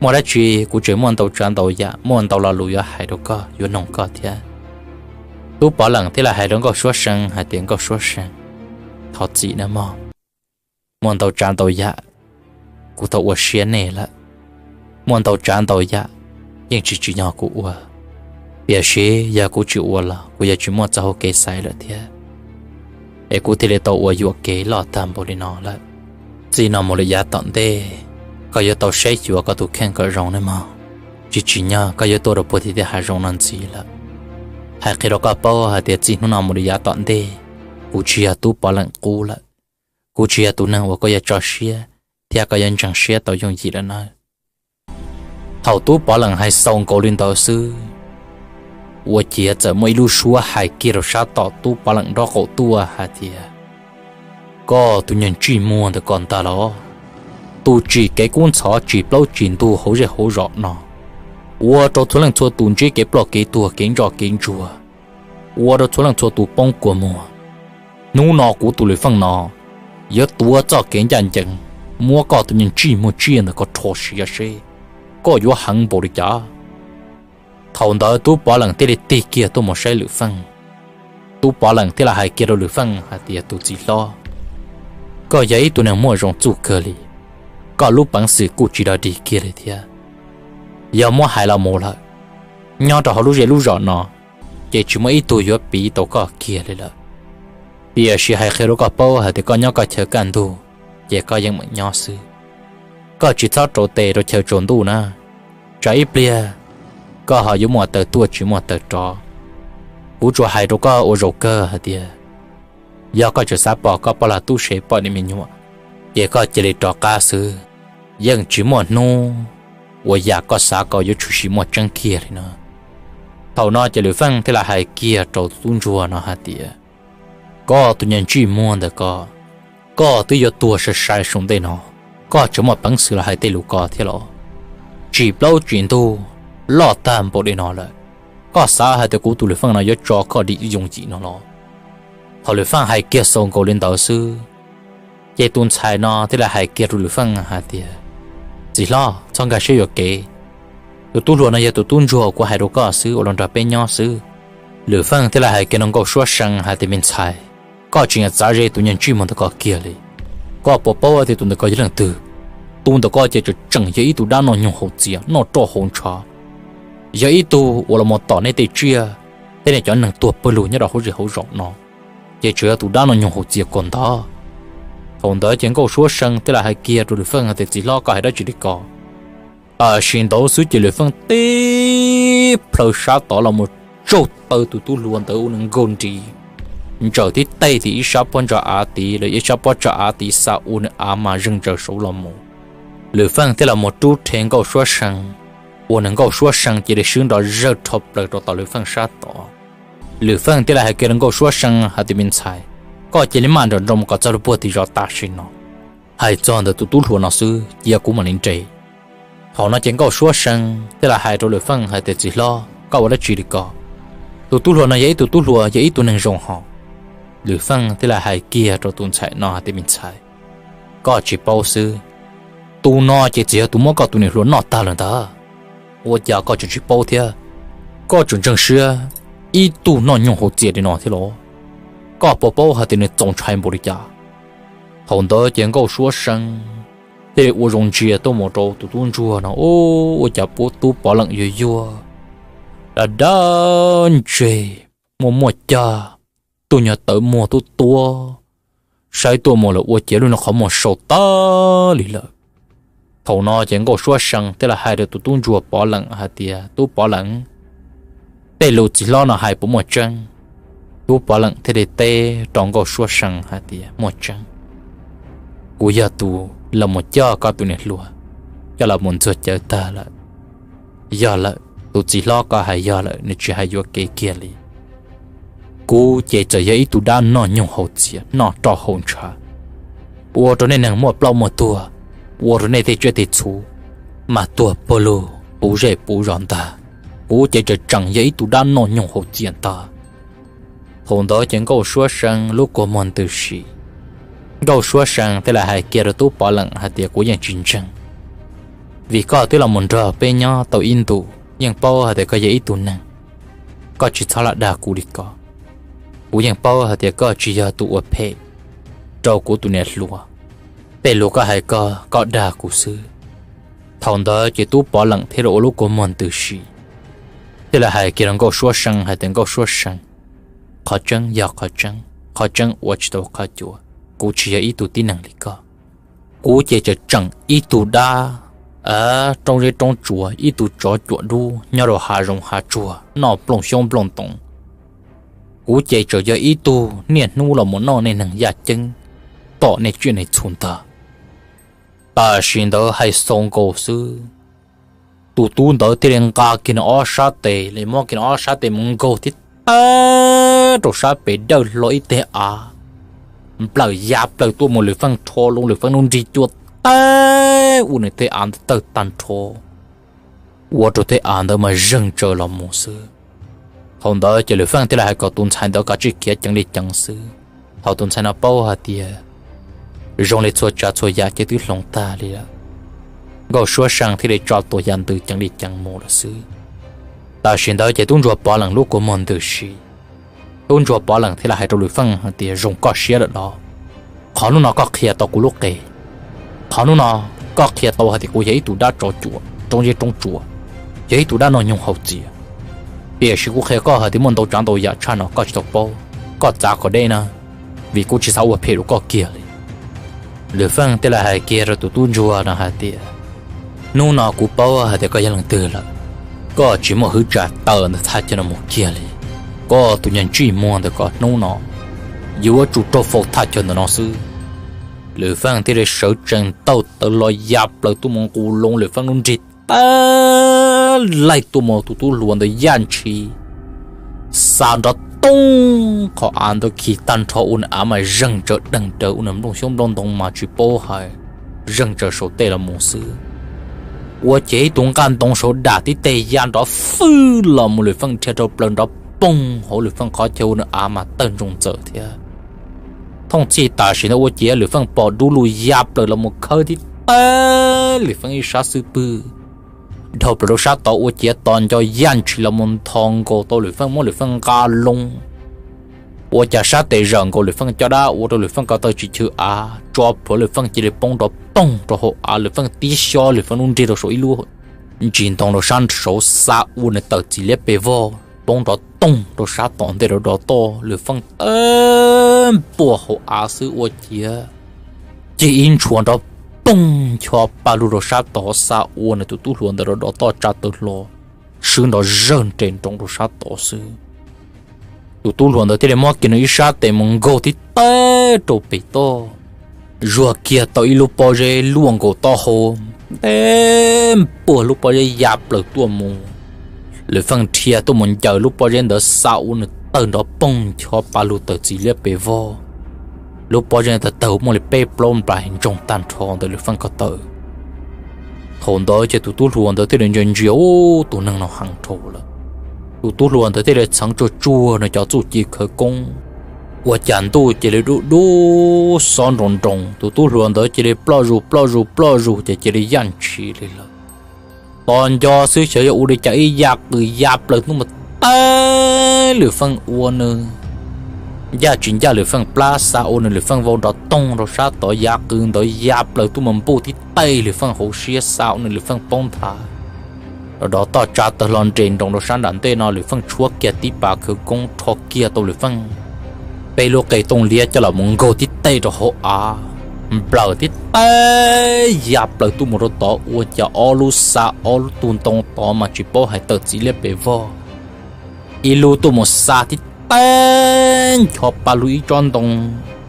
Muaj dab tsi kuv tseem muaj ntau tsav ntau yam, muaj ntau lo lus yuav hais rau koj, yuav noog koj thiab. Tub Pov Leem thiaj li hais rau Nkauj Suab See hais tias, Nkauj Suab See, thov txim nawb mog. Muaj ntau tsav ntau yam kuv tau ua siab nej lawm. Muaj ntau tsav ntau yam yeej tsis tsim nyog kuv ua, tiam sis yog kuv tsis ua los kuv yuav tsis muaj txoj hau kev xaiv lawm thiab, es kuv thiaj li tau ua yuam kev loj tag npaum li no lawm. Txij no mus lawm yav tom ntej, koj yuav tau saib xyuas koj tus kheej kom zoo nawb mog. Tsis tsim nyog koj yuav tuaj rau puag tim tej hav zoov no ntxiv lawm. Hais qhia rau koj paub hais tias txij hnub no mus li yav tom ntej, kuv tsis yog Tub Pov Leem qub lawm. Kuv tsis yog tus neeg uas koj yuav tso siab thiab koj yuav ntseeg siab tau yooj yim lawm nawb. Thaum Tub Pov Leem hais xaus nkaus li ntawd xwb, ua ciav txawm muaj ib lub suab hais kiag rau sab tom Tub Pov Leem nraub qaum tuaj hais tias, Koj tus niag ntsej muag ntawm ko ntag los, tus tsim kev kub ntxhov tsis plaub tsis ntug hauv zej hauv zos no, ua rau txhua leej txhua tus ntsib kev ploj kev tuag kev ntsoj kev ntsuag. ua rau txhua leej txhua tus poob kua muag. Hnub no kuv tus Lwm Feej no yuav tuav txoj kev ncaj ncees, muab koj tus niag ntsij muag tsiaj ntawm ko rho siav seb koj yuav heev npaum li cas. Thaum ntawd Tub Pov Leem thiaj li tig kiag tuaj mus saib Lwm Feej. Tub Pov Leem thiaj li hais kiag rau Lwm Feej hais tias, tus txiv hlob, koj yog ib tug neeg muaj zoo txuj kawg li, koj lub peev xwm kuj tsis dog dig kiag li thiab. Yog muab hais los mus lawm, nyob rau hauv lub zej lub zos no ces tsis muaj ib tug yuav piv tau koj kiag li lawm. Tiam sis hais qhia rau koj paub hais tias koj nyob koj chaw kaj ntug ces koj yeej meem nyob xwb. Koj tsis txhob rau tes rau chaw tsaus ntuj na, tsam ib pliag koj ho yuav muaj taw tuaj tsis muaj taw rov. Kuv tsuas hais rau koj ua zaum kawg hais tias yog koj tseem xav pom koj poj lag tub se poj niam me nyuam ces koj cia li rov qab xwb, yeej tsis muaj hnub uas yam koj xav kom yuav tshwm sim muaj tseeb kiag li no. Thaum no ces Lwm Feej thiaj li hais kiag rau tus tub ntsuag no hais tias, koj tus niag ntsij muag ntawm ko, koj twb yuav tuag sai sai saum ntej no, koj tseem muaj peev xwm los hais tej lus ko thiab los? Tsis plaub tsis ntug, loj tag npaum li no lawm, koj xav hais tias kuv tus Lwm Feej no yuav tso koj dim yooj yim no los? Thaum Lwm Feej hais kiag xaus nkaus li ntawd xwb, ces tus ntxhais no thiaj li hais kiag rau Lwm Feej hais tias, txiv hlob, txhob nkag siab yuam kev, tus tub hluas no yog tus tub ntsuag kuv hais rau koj xwb, ua los nrog peb nyob xwb. Lwm Feej thiaj li hais kiag rau Nkauj Suab See hais tias, me ntxhais, koj tseem yuav txav ze tus niag ntsij muag ntawm ko kiag li. Koj puas paub tias tus ntawm ko yog leej twg? Tus ntawm ko ces tseem tseem yog ib tug dab noj nyoog haus txias noj roj haus ntshav, yog ib tug uas los mus tom nej tej tsiaj thiab nej cov neeg tuag pawg lug nyob rau hauv zej hauv zos no, ces tseem yog tus dab noj nyoog haus txias ko ntag. Thaum ntawd ces Nkauj Suab See thiaj li hais kiag rau Lwm Feej hais tias, txiv hlob, koj hais dab tsi li ko? Tam sim ntawd xwb ces Lwm Feej tib plhaw sab tod los mus tsaug taw tus tub hluas ntawd ua nws nkaug nris, ntsaws tib teg tim ib sab pob ntsa av tid los ib sab pob ntsa av tid xa ua nws av mas zeeg ntsaws saud los mus. Lwm Feej thiaj los mus rub rhe Nkauj Suab See, ua nws Nkauj Suab See cia li swb nrov zawg rho plaws rau tom Lwm Feej sab tod. Lwm Feej thiaj li hais kiag rau Nkauj Suab See hais tias, me ntxhais, koj cia li maj nroos nroos mus kom txog lub puag tim zos tam sim no. Hais txog ntawm tus tub hluas no xwb cia kuv mam li nres. Thaum no ces Nkauj Suab See thiaj li hais rau Lwm Feej hais tias, txiv hlob, koj ua dab tsi li ko? Tus tub hluas no yog ib tug tub hluas, yog ib tug neeg zoo hos. Lwm Feej thiaj li hais kiag rau tus ntxhais no hais tias, me ntxhais, koj tsis paub xwb, tus no ces txawm yog tus muab koj tus niam hluas noj tag lawm ntag. Ua cas koj tseem tsis paub thiab? Koj tseem ntseeg siab ib tug noj nyoog haus txias li no thiab los? Koj puas paub hais tias nws txaus ntshai npaum li cas? Thaum ntawd ces Nkauj Suab See thiaj li ua zoo ntsia tuaj mus rau tus tub ntsuag no, ua cas Tub Pov Leem yuag yuag, dab dab ntseg, muaj muaj cag, tus nyuag tawv muag tuab tuab, saib tuaj mus lawm ua ciav lub niag qhov muag sau tag li lawm. Thaum no ces Nkauj Suab See thiaj li hais rau tus tub ntsuag Pov Leem hais tias, tub Pov Leem, tej lus txiv hlob no hais puas muaj tseeb? Tub Pov Leem thiaj li teb rau Nkauj Suab See hais tias, muaj tseeb. Kuv yog tus los mus coj koj tus niam hluas coj los mus ntxuag cawv tag lawm. Yog lawm, tus txiv hlob koj hais yog lawm, nws tsis hais yuam kev kiag li. Kuv ces txawm yog ib tug dab noj nyoog haus txias noj roj haus ntshav, ua rau nej neeg muaj ploj muaj tuag, ua rau nej tej tsiaj tej txhu mas tuag pawg lug puv zej puv zos ntag. Kuv ces tseem tseem yog ib tug dab noj nyoog haus txias ntag. Thaum ntawd ces Nkauj Suab See lub kua muag ntws si. Nkauj Suab See thiaj li hais kiag rau Tub Pov Leem hais tias, kuv yeej tsis ntseeg, vim koj twb los mus nrog peb nyob tau ib ntus, yeej paub hais tias koj yog ib tug neeg, koj tsis txhob lam dag kuv li ko. Kuv yeej paub hais tias koj tsis yog tus ua phem rau kuv tus niam hluas, tej lus koj hais ko koj dag kuv xwb. Thaum ntawd ces Tub Pov Leem thiaj li ua lub kua muag ntws si, thiaj li hais kiag rau Nkauj Suab See hais tias, Nkauj Suab See, qhov tseeb yog qhov tseeb, qhov tseeb ua tsis tau qhov cua, kuv tsis yog ib tug tib neeg li koj. Kuv ces tseem tseem ib tug dab roob zeb roob tsuas, ib tug tsov cuam dub nyob rau hav zoov hav tsuag noj nplooj xyoob nplooj ntoos. Kuv ces tseem yog ib tug niaj hnub los mus noj nej neeg yaj ceeb, tom nej tsiaj nej txhu ntag. Tam sim ntawd hais xaus nkaus xwb, tus tub ntawd thiaj li nqa kiag nws ob sab tes, li muab kiag nws ob sab tes mus nkaug thiab tawb rau sab pem dawj hlo ib teg av, nplawm ya plaws tuaj mus Lwm Feej rho loo, Lwm Feej lub nrig cua tawb ua nws tej av ntawd tawg tag nrho, ua rau tej av ntawd mas zeeg ntsaws los mus xwb. Thaum ntawd ces Lwm Feej thiaj li hais kom tus ntxhais ntawd kav tsij khiav ceev li ceev xwb. Thaum tus ntxhais no paub hais tias zoo li txhua tsav txhua yam ces twb hloov tag li lawm, Nkauj Suab Seej thiaj li tso tus yam ntws ceev li ceev mus lawm xwb. Tam sim ntawd ces tub ntsuag Pov Leem lub kua muag ntws si. Tub ntsuag Pov Leem thiaj li hais rau Lwm Feej hais tias, Zoo koj siab lawm los? Qhov hnub no koj qhia tau kuv lub qe. Qhov hnub no koj qhia tau hais tias kuv yog ib tug dab tsov cuam roob zeb roob tsuas, yog ib tug dab noj nyoog haus txias. Tiam sis kuv qhia koj hais tias muaj ntau tsav ntau yam tshaj no koj tsis tau paub. Koj txav kom deb na, vim kuv tsis xav ua phem rau koj kiag li. Lwm Feej thiaj li hais kiag rau tus tub ntsuag no hais tias, Hnub no kuv paub hais tias koj yog leej twg lawm. Koj tsis muaj hwv tsa tawm ntawm thaj chaw no mus kiag li. Koj tus niag ntsej muag ntawm koj hnub no yuav tsum raug faus thaj chaw ntawm no xwb. Lwm Feej thiaj li sawv tsees taug tawv los ya plaws tuaj mus nqus loo Lwm Feej lub nrig tawg laig tuaj mus tus tub hluas ntawd yaj ntshis xa nrov toog qhov av ntawd khi tag nrho ua nws av mas zeeg tsaws deeg raws ua nws nplooj xyoob nplooj ntoo mas tsis paub hais, zeeg tsaws saum tej los mus xwb. Ua ces ib tug nqaj ntoo saud dam tib teg ya nrov fwj los mus Lwm Feej dhia rau plaws nrov poog hauv Lwm Feej qhov chaw ua nws av mas tawg ntsoog txawm thiab. Thooj txhij tam sim ntawd ua ciav Lwm Feej pom dub lug ya plaws los mus khawb tib teg Lwm Feej ib sab xub pwg dhau plaws rau sab tod ua ciav tos nco yaj ntshis los mus ntho nkaus tau Lwm Feej muab Lwm Feej nqa loo. Ua cas sab tes zawm nkaus Lwm Feej caj dab ua rau Lwm Feej ko taw tsis chwv av tso plhuav Lwm Feej cia li poob nrov poog rau hauv av Lwm Feej tib xyob Lwm Feej lub nrig rau saum ib lub ntsis ntoo rau sab saud xa ua nws tawm txim liab pes vog poob nrov toog rau sab tom ntej rau dov toj Lwm Feej tawg npuaj hauv av xwb ua ciav cig ib ntshua nrov poog ncho pa lug rau sab tod xa ua nws tus tub hluas ntawd rau dov toj tsa taw hlo swb nrov zawg nres nroos rau sab tod xwb. Tus tub hluas ntawd thiaj li muab kiag nws ib sab tes mus nkaug tib teg rau pem toj, zuag kiag tau ib lub pob zeb luaj nkaus taub hau ntev npuaj lub pob zeb ya plaws tuaj mus. Lwm Feej dhia tuaj mus ncaws lub pob zeb ntawd xa ua nws tawg nrov poog ncho pa lug tawm txim liab pes vog. Lub pob zeb ntawd tawg muaj li peb plaub nplais ntsoog tag nrho ntawm Lwm Feej ko taw. Thaum ntawd ces tus tub hluas ntawd thiaj li ntsia ntsia ub tus neeg no heev dhau lawm. Tus tub hluas ntawd thiaj li txheev tsuag tsuag nws cov txuj ci khawv koob, ua cas ntuj cia li dub dub xob nroos nroos tus tub hluas ntawd cia li ploj zus ploj zus ploj zus ces cia li yaj ntshis li lawm. Tos nco xwb xyov yog ua li cas ib ya qws ya plaws tuaj mus teb Lwm Feej ua nws ncaj tsis ncaj Lwm Feej plab xa ua nws Lwm Feej vau nrov toog rau sab tod ya qws ntawd ya plaws tuaj mus npuj tib teg Lwm Feej hauv siab xa ua nws Lwm Feej poob nthav rau dov toj tsa taw hlo nres nroos rau sab nram ntej no Lwm Feej tshuab kiag tib pas khawv koob rho kiag tau Lwm Feej peb lub qe tooj liab coj los mus nkaug tib teg rau hauv av nplawm tib teg ya plaws tuaj mus rau tod ua cas ob lub xa ob lub tug ntoo tod mas tsis paub hais tawm txim liab pes vog. Ib lub tuaj mus xa tib teg ncho pa lug ib tsob ntoo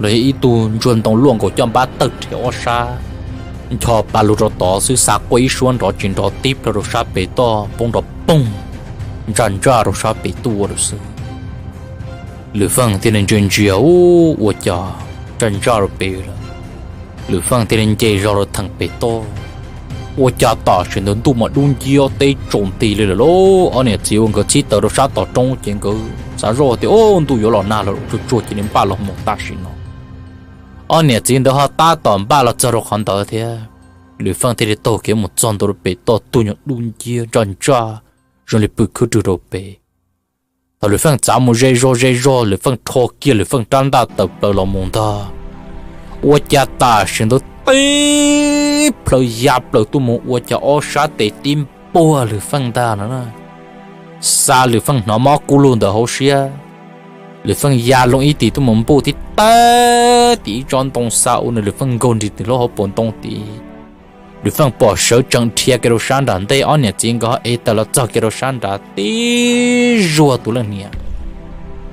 los yog ib tug ntsuag ntoo luaj nkaus coj npab tawg rhe ob sab ncho pa lug rau tod xwb xa quaj ib suab nrov tsis nrov tib plaws rau sab pem toj poob nrov poog ntsaj ntsaj rau sab pem tuaj lawm xwb. Lwm Feej thiaj li ntsia ntsia ub ua cas ntsaj ntsaj rau pem lawm. Lwm Feej thiaj li nce zog rau theem pem toj. Ua cas tam sim ntawd ntuj mas dub nciab teb tsaus nti li lawm lauj. Ob niam txiv uas nkawd txhib taws rau sab tom roob ces nkawd xav zoj tias, Ub, ntuj yuav los nag lawm, tsuag tsuag cia li npaj los mus tam sim no. Ob niam txiv ntawd ho tab tom npaj los txog rau qhov ntawd thiab. Lwm Feej thiaj li taug kev mus txog ntua rau pem toj tuaj nyuag dub nciab ntsaj ntsaj zoo li pw khwb rwg rau pem. Thaum Lwm Feej txav mus ze zog ze zog Lwm Feej rho kiag Lwm Feej rab ntaj tawm plaws los mus ntag, ua cas tam sim ntawd tib plhaw ya plaws tuaj mus ua cas ob sab tes tib npuag Lwm Feej ntag no na. Xa Lwm Feej hnov mob kub lug ntawm hauv siab. Lwm Feej ya loo ib tis tuaj mus npuj tib teg tim ib tsob ntoo xa ua nws Lwm Feej nkaug nrig tim lub hauv paus ntoo tid. Lwm Feej pom sawv tsees dhia kiag rau sab nram ntej, ob niam txiv nkawd ho ev taws los txog kiag rau sab nrad tib zuag tus leej niam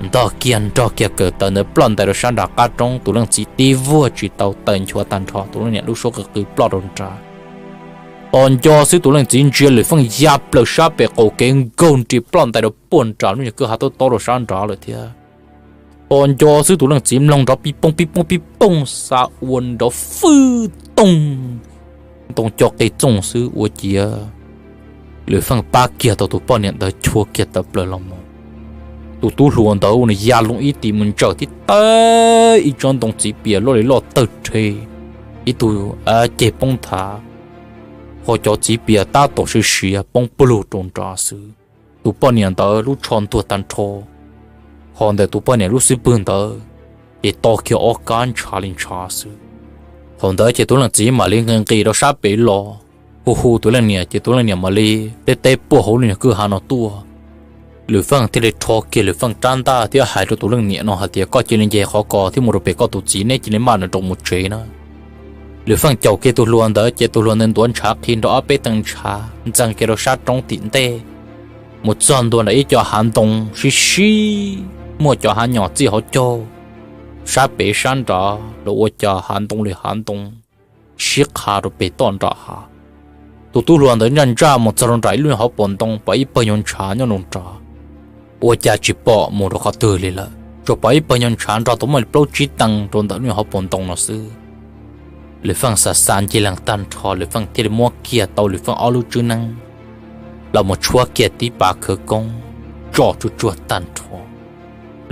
ntog kiag nrog kiag kawm taws ntawd ploj ntais rau sab nram qab roob, tus leej txiv tib vuag tsis tau taws nchuav tag nrho tus leej niam lub suab qw qw ploj rau nrad. Tos nco xwb tus leej txiv ntsia Lwm Feej ya plaws sab pem qaum kev nkaug nrig ploj ntais rau puag nram lub nyuag kwj ha taub taub rau sab nrad lawm thiab. Tos nco xwb tus leej txiv mloog nrov pib pooj pib pooj pib pooj xa ua nrov fwj toog ntoo co qe txooj xwb ua ciav Lwm Feej pab kiag tau tus poj niam ntawd chua kiag tawm plaws los mus. Tus tub hluas ntawd ua nws ya loo ib tis mus ntsawm tib teb ib tsob ntoo txiv pias loj li loj tawg rhe, ib tug ceg poob nthav, ho cov txiv pias tab tom siav siav poob pawg lug rau nrad xwb. Tus poj niam ntawd lub tsho ntuag tag nrho, ho ntawm tus poj niam lub xub pwg ntawd ces to kiag ob kab ntshav li ntshav xwb. Thaum ntawd ces tus leej txiv mam li nqis nqis rau sab pem los hu hu tus leej niam, ces tus leej niam mam li teb teb puag hauv lub niag kwj ha no tuaj. Lwm Feej thiaj li rho kiag Lwm Feej rab ntaj thiab hais rau tus leej niam no hais tias, Koj cia li nce qhov ko thiab mus rau pem koj tus txiv, neb cia li maj nws rau mus tsev na. Lwm Feej caum kiag tus hluas ntawd ces tus hluas ntawd ntuav ntshav qhi nrog ob peb tee ntshav ntxees kiag rau sab roob tim ntej, mus txog ntua nram ib co hav ntoo sib sib, muaj cov hav nyom txij hauv caug sab pem sab nrad los ua cas hav ntoo li hav ntoo sib qha rau pem toj nram hav. Tus tub hluas ntawd ntsaj ntsaj mus txog rau nram ib lub hauv paus ntoo pom ib pawg nyuag ntshav nyob rau nrad, ua cas tsis pom mus rau qhov twg li lawm, tsuas pom ib pawg nyuag ntshav nrog tau muaj plaub tsib tee rau ntawm lub hauv paus ntoo no xwb. Lwm Feej xav xav ncig leeg tag nrho, Lwm Feej thiaj li muab kiag tau Lwm Feej ob lub tswb neeb los mus tshuab kiag tib pas khawv koob tso tsuj tsuag tag nrho.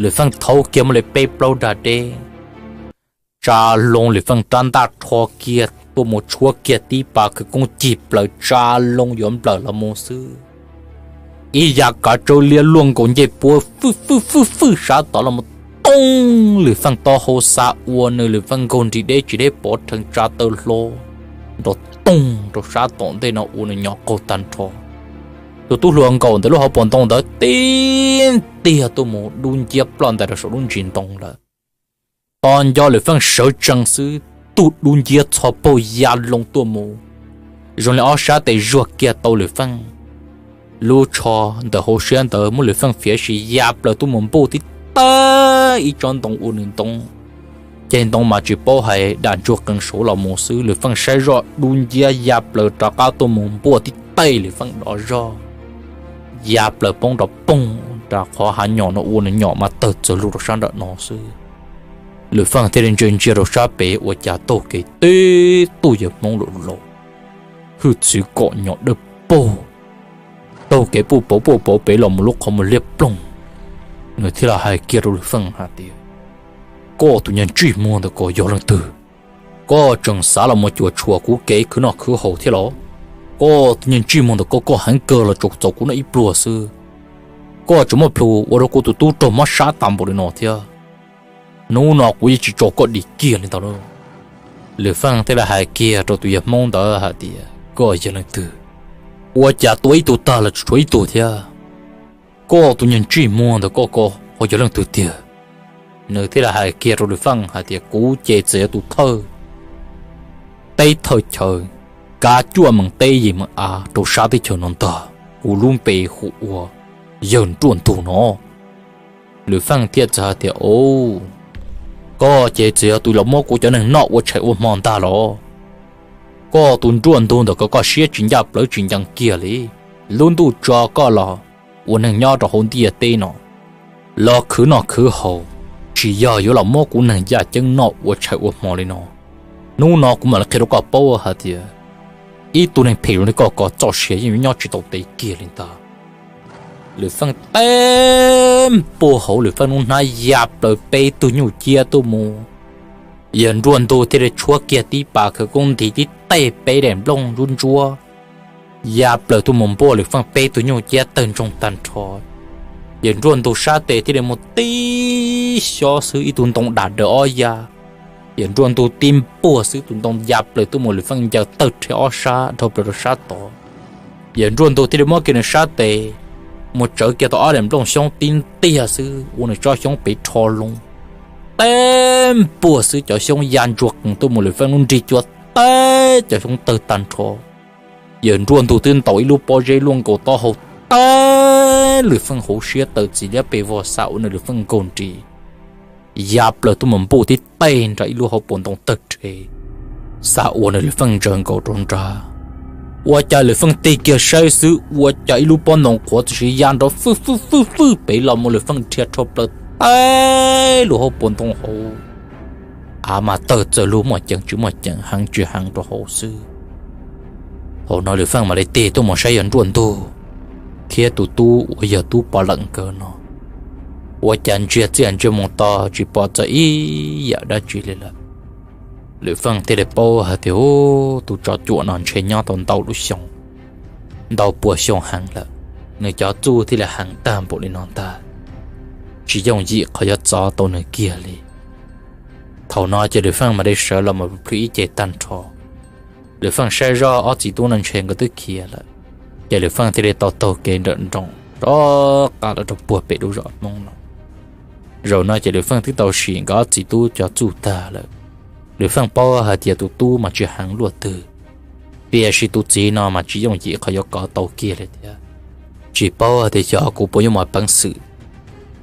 Lwm Feej thaub kiag muaj li peb plaub dag deb, tsa loo Lwm Feej rab ntaj rho kiag tuaj mus tshuab kiag tib pas khawv koob cig plaws tsa loo yuav nplawm los mus xwb, ib yav kav tsawb liab luaj nkaus ncej puab fwj fwj fwj fwj sab tod los mus tooj Lwm Feej taub hau xa ua nws Lwm Feej nkaug nrig deb tsis deb pov rhees tsa taw hlo nrov tooj rau sab tom ntej no ua nws nyom qaug tag nrho. Tus tub hluas nkaum ntawm lub hauv paus ntoo ntawd tib tiag tuaj mus dub nciab ploj ntais rau saum lub ntsis ntoo lawm. Tos nco Lwm Feej sawv tsees xwb, tug dub nciab txhov paug ya loo tuaj mus, zoo li ob sab tes zuag kiag tau Lwm Feej. Lub tsho ntawm hauv siab ntawd muab Lwm Feej fiav sis ya plaws tuaj mus npuaj tib teb ib tsob ntoo ua nws ntoo ceg ntoo mas tsis paub hais dam ntsuag qees saud los mus xwb. Lwm Feej saib zoj dub nciab ya plaws rov qab tuaj mus npuaj tib teb Lwm Feej dov zog, ya plaws poob rov poog rau qhov hav nyom no ua nws nyom mas tawg txawg lug rau sab nram no xwb. Lwm Feej thiaj li ntsia ntsia rau sab pem ua cas taug kev tib tug yawg Hmoob laus laus, hwj txwv kom nyom dawb paug, taug kev puj pauv puj pauv pem los mus lub qhov muag liab ploog. Nws thiaj li hais kiag rau Lwm Feej hais tias, Koj tus niag ntsej muag ntawm ko yog leej twg? Koj tseem xav los mus cuam tshuam kuv kev khwv noj khwv haus thiab los? Koj tus niag ntsej muag ntawm ko koj heev kawg los tsuas txaus kuv noj ib pluag xwb, koj tseem muaj plhus ua rau kuv tus tub raug mob sab tas npaum li no thiab. Hnub no kuv yeej tsis tso koj dim kiag li ntag lauj. Lwm Feej thiaj li hais kiag rau tus yawg Hmoob ntawd hais tias, Koj yog leej twg? Ua cas tua ib tug tag los tseem tshuav ib tug thiab? Koj tus niag ntsej muag ntawm koj ko ho yog leej twg tiag? Nws thiaj li hais kiag rau Lwm Feej hais tias, Kuv ces txawm yog tus thawj teb thawj chaw, kav cuaj meem teb yim meem av rau sab teb chaws no ntag. Kuv lub npe hu ua yawg Nruaj Ntug no. Lwm Feej thiaj txawm hais tias, Au, koj ces txawm yog tus los muab kuv cov neeg noj ua tshais ua hmo ntag los? Koj tus Nruaj Ntug ntawm ko koj siab tsis ncaj plawv tsis ncees kiag li. Lub ntuj tso koj los ua neeg nyob rau hauv ntiaj teb no, los khwv noj khwv haus, tsis yog yuav los muab kuv neeg yaj ceeb noj ua tshais ua hmo li no. Hnub no kuv mam li qhia rau koj paub hais tias ib tug neeg phem zoo li koj ko txoj sia yeej yuav nyob tsis tau tes kiag li ntag. Lwm Feej teb npuaj hauv Lwm Feej lub hnab ya plaws peb tug nyuj ciab tuaj mus. Yawg Nruaj Ntug thiaj li tshuab kiag tib pas khawv koob nti tib teg peb daim nplooj ntsuab ntsuab ya plaws tuaj mus npuaj Lwm Feej peb tug nyuj ciab tawg ntsoog tag nrho. Yawg Nruaj Ntug sab tes thiaj li mus tib xyob xwb ib tug ntoo dam daws ob ya. Yawg Nruaj Ntug tib npuaj xwb tus ntoo ya plaws tuaj mus Lwm Feej ncaws tawg rhe ob sab dhau plaws rau sab tod. Yawg Nruaj Ntug thiaj li muab kiag nws sab tes mus tsawv kiag tau ob daim nplooj xyoob tib ntiag xwb ua nws tsob xyoob pem rho loo. Teb npuaj xwb cov xyoob ya ntsuag qees tuaj mus Lwm Feej lub nrig cua teb cov xyoob tawg tag nrho. Yawg Nruaj Ntug twb ntaus ib lub pob zeb luaj nkaus taub hau teb Lwm Feej hauv siab tawm txiv liab pes vog xa ua nws Lwm Feej nkaug nris ya plaws tuaj mus npuj tib teg nrad ib lub hauv paus ntoo tawg rhe, xa ua nws Lwm Feej ntsaws nkaus rau nrad. Ua cas Lwm Feej tig kiag saib xwb ua cas ib lub pob ntoo qhuav txawm sis ya nrov fwj fwj fwj fwj pem los mus Lwm Feej dhia rho plaws teb lub hauv paus ntoo hauv. Av mas tawg txawg lug muaj ceem tsis muaj ceem heev tsis heev rau hauv xwb. Thaum no Lwm Feej mam li tig tuaj mus saib Yawg Nruaj Ntug thiab tus tub uas yog tub pov lawm nkawd no. ua cas ntsiag txiaj ntsiag moo to tsis pom txog ib yam dab tsi li lawm. Lwm Feej thiaj li paub hais tias, Tus tsov cuam no ntshe nyob tau ntau lub xyoo, ntau pua xyoo heev lawm, nws cov txuj thiaj li heev tag npaum li no ntag. Tsis yooj yim qhov yuav txov tau nws kiag li. Thaum no ces Lwm Feej mam li sawv los mus plhws ib ce tag nrho. Lwm Feej saib zoj ob txiv tub no ntshe nkawd twb khiav lawm, ces Lwm Feej thiaj li tau taug kev nrawm nroos rov qab los rau puag pem lub zos Hmoob no. Zaum no ces Lwm Feej twb tau sim nkawd ob txiv tub cov txuj tag lawm. Lwm Feej paub hais tias tus tub mas tsis heev luaj twg, tiam sis tus txiv no mas tsis yooj yim qhov yuav kov tau kiag li thiab. Tsis paub hais tias xyov kuv puas yuav muaj peev xwm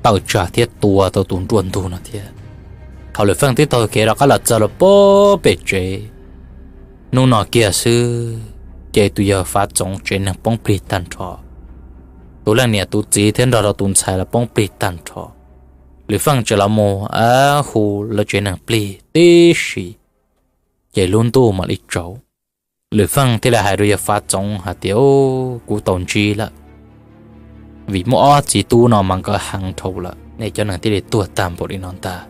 tawm tsam thiab tua tau tus nruaj ntug no thiab. Thaum Lwm Feej twb taug kev rov qab los txog los puag pem tsev, hnub no kiag xwb ces tus yawg Fav Txoov tsev neeg poob plig tag nrho. Tus leej niam tus txiv thiab nrog rau tus ntxhais los poob plig tag nrho. Lwm Feej tseem los mus hu lawv tsev neeg plig tib si, ces lub ntuj mam li tsaus. Lwm Feej thiaj li hais rau yawg Fav Txoov hais tias, Kuv tau ntsib lawm, vim muaj ob txiv tub no mas nkawd heev dhau lawm, nej cov neeg thiaj li tuag tag npaum li no ntag.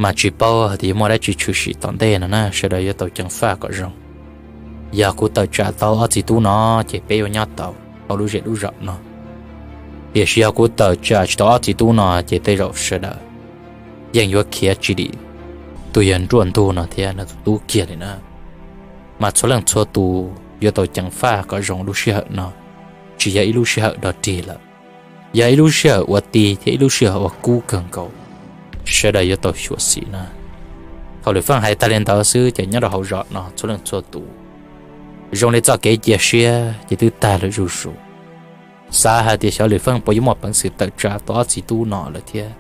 Mas tsis paub hais tias yuav muaj dab tsi tshwm sim tom ntej no na, sawv daws yuav tau ceev faj kom zoo. Yog kuv tawm tsam tau ob txiv tub no ces peb yuav nyob tau hauv lub zej lub zos no. Tiam sis yog kuv tawm tsam tsis tau ob txiv tub no ces tej zaum sawv daws yeej yuav khiav tsis dim tus yawg nruaj ntug no thiab nws tus tub kiag li na. Mas txhua leej txhua tus yuav tau ceev faj kom zoo lub sij hawm no, tsis yog ib lub sij hawm dog dig lawm, yog ib lub sij hawm ua ti thiab ib lub sij hawm ua kub kawg nkaus, sawv daws yuav tau xyuam xim na. Thaum Lwm Feej hais tag li ntawd xwb ces nyob rau hauv zos no txhua leej txhua tus zoo li txoj kev cia siab ces twb tag lawm zuj zus. Xav hais tias xyov Lwm Feej puas yuav muaj peev xwm tawm tsam tau ob txiv tub no lawm thiab,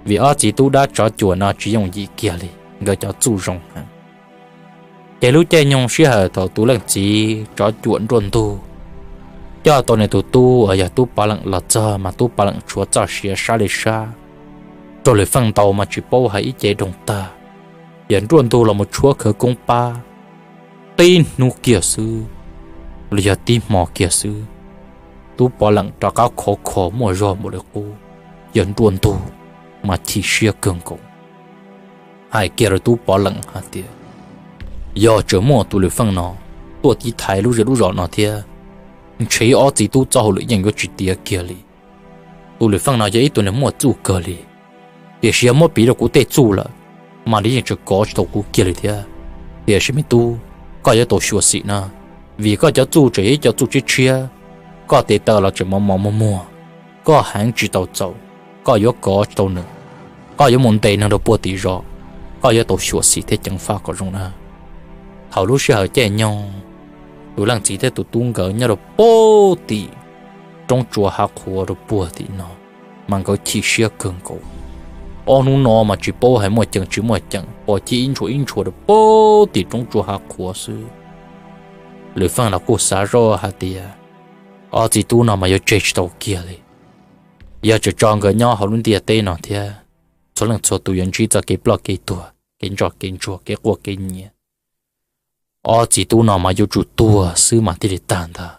vim ob txiv tub dab tsov cuam no tsis yooj yim kiag li, nkawd cov txuj zoo heev. Ces lub caij nyoog sij hawm thaum tus leej txiv tsov cuam nruaj ntug coj tau nws tus tub uas yog Tub Pov Leem los txog mas Tub Pov Leem tshuav txoj sia sab li sab rau Lwm Feej ntaus mas tsis paub hais ib ce doog tag, yawg nruaj ntug los mus tshuab khawv koob pab. Tib hnub kiag xwb los yog tib hmo kiag xwb, Tub Pov Leem rov qab khov kho muaj zog npaum li qub, yawg nruaj ntug mas chim siab kawg nkaus, hais kiag rau Tub Pov Leem hais tias, Yog tseem muaj tus Lwm Feej no tuaj tiv thaiv lub zej lub zos no thiab, ntshe ob txiv tub txoj hauj lwm yeej yuav tsis tiav kiag li. Tus Lwm Feej no yog ib tug neeg muaj txuj kawg li, tiam sis yog muab piv rau kuv tej txuj lawm, mas nws yeej tseem kov tsis tau kuv kiag li thiab. Tiam sis me tub, koj yuav tau xyuam xim na, vim koj cov txuj tseem yog ib co txuj tshiab tshiab, koj tes taw los tseem mos mos muag muag, koj heev tsis tau txaus, koj yuav kov tsis tau nws, koj yuav mus ntes neeg rau puag tim zos, koj yuav tau xyuam xim thiab ceev faj kom zoo na. Thaum lub sij hawm caij nyoog, tus leej txiv thiab tus tub nkawd nyob rau puag tim roob tsua hav qhuav rau puag tim no, mas nkawd chim siab kawg nkaus. Ob hnub no mas tsis paub hais muaj ceem tsis muaj ceem, pom cia ib ntshua ib ntshua rau puag tim roob tsua hav qhuav xwb. Lwm Feej los kuj xav zoj hais tias, ob txiv tub no mas yuav tseg tsis tau kiag li. Yog tseem tso nkawd nyob hauv lub ntiaj teb no thiab, txhua leej txhua tus yuav ntsib txoj kev ploj kev tuag, kev ntso kev ntsuag, kev quaj kev nyiav. Ob txiv tub no mas yuav tsum tuag xwb mas thiaj li tag ntag.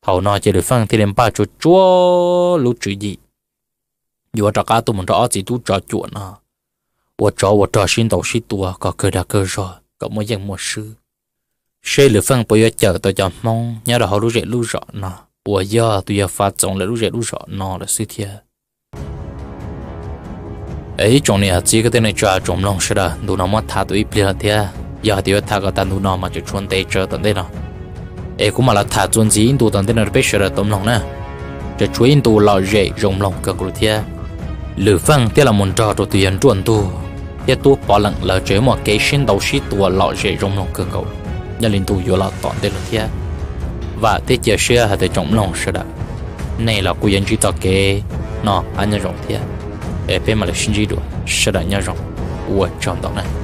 Thaum no ces Lwm Feej thiaj li npaj tsuag tsuag lub tswv yim yuav rov qab tuaj mus nrog ob txiv tub tsov cuam no ua tsov ua rog sib ntaus sib tua kom kawg dag kawg zog kom muaj yeej muaj swb, seb Lwm Feej puas yuav cawm tau cov Hmoob nyob rau hauv lub zej lub zos no uas yog tus yawg Fav Txoov lawv lub zej lub zos no lawm xwb thiab. Es ib tsoom niam txiv kwv tij neej tsa tsoom mloog sawv daws, ntu no muab tham tau ib pliag lawm thiab, yog hais tias yuav tham kom tag ntu no mas tseem tshuav ntev tsawv tom ntej no. Es kuv mam los tham txuas ntxiv ib ntu tom ntej no rau peb sawv daws tau mloog na. Tseem tshuav ib ntu lom zem zoo mloog kawg nkaus li thiab. Lwm Feej thiaj los mus nrog rau tus yawg Nruaj Ntug thiab Tub Pov Leem lawv tseem muaj kev sib ntaus sib tua lom zem zoo mloog kawg nkaus nyob li ntu yuav los tom ntej no thiab. Vam thiab cia siab hais tias tsoom mloog sawv daws, nej los kuj yuav ntsib txoj kev noj qab nyob zoo thiab. Es peb mam li sib ntsib dua, sawv daws nyob zoo, ua tsaug ntau na.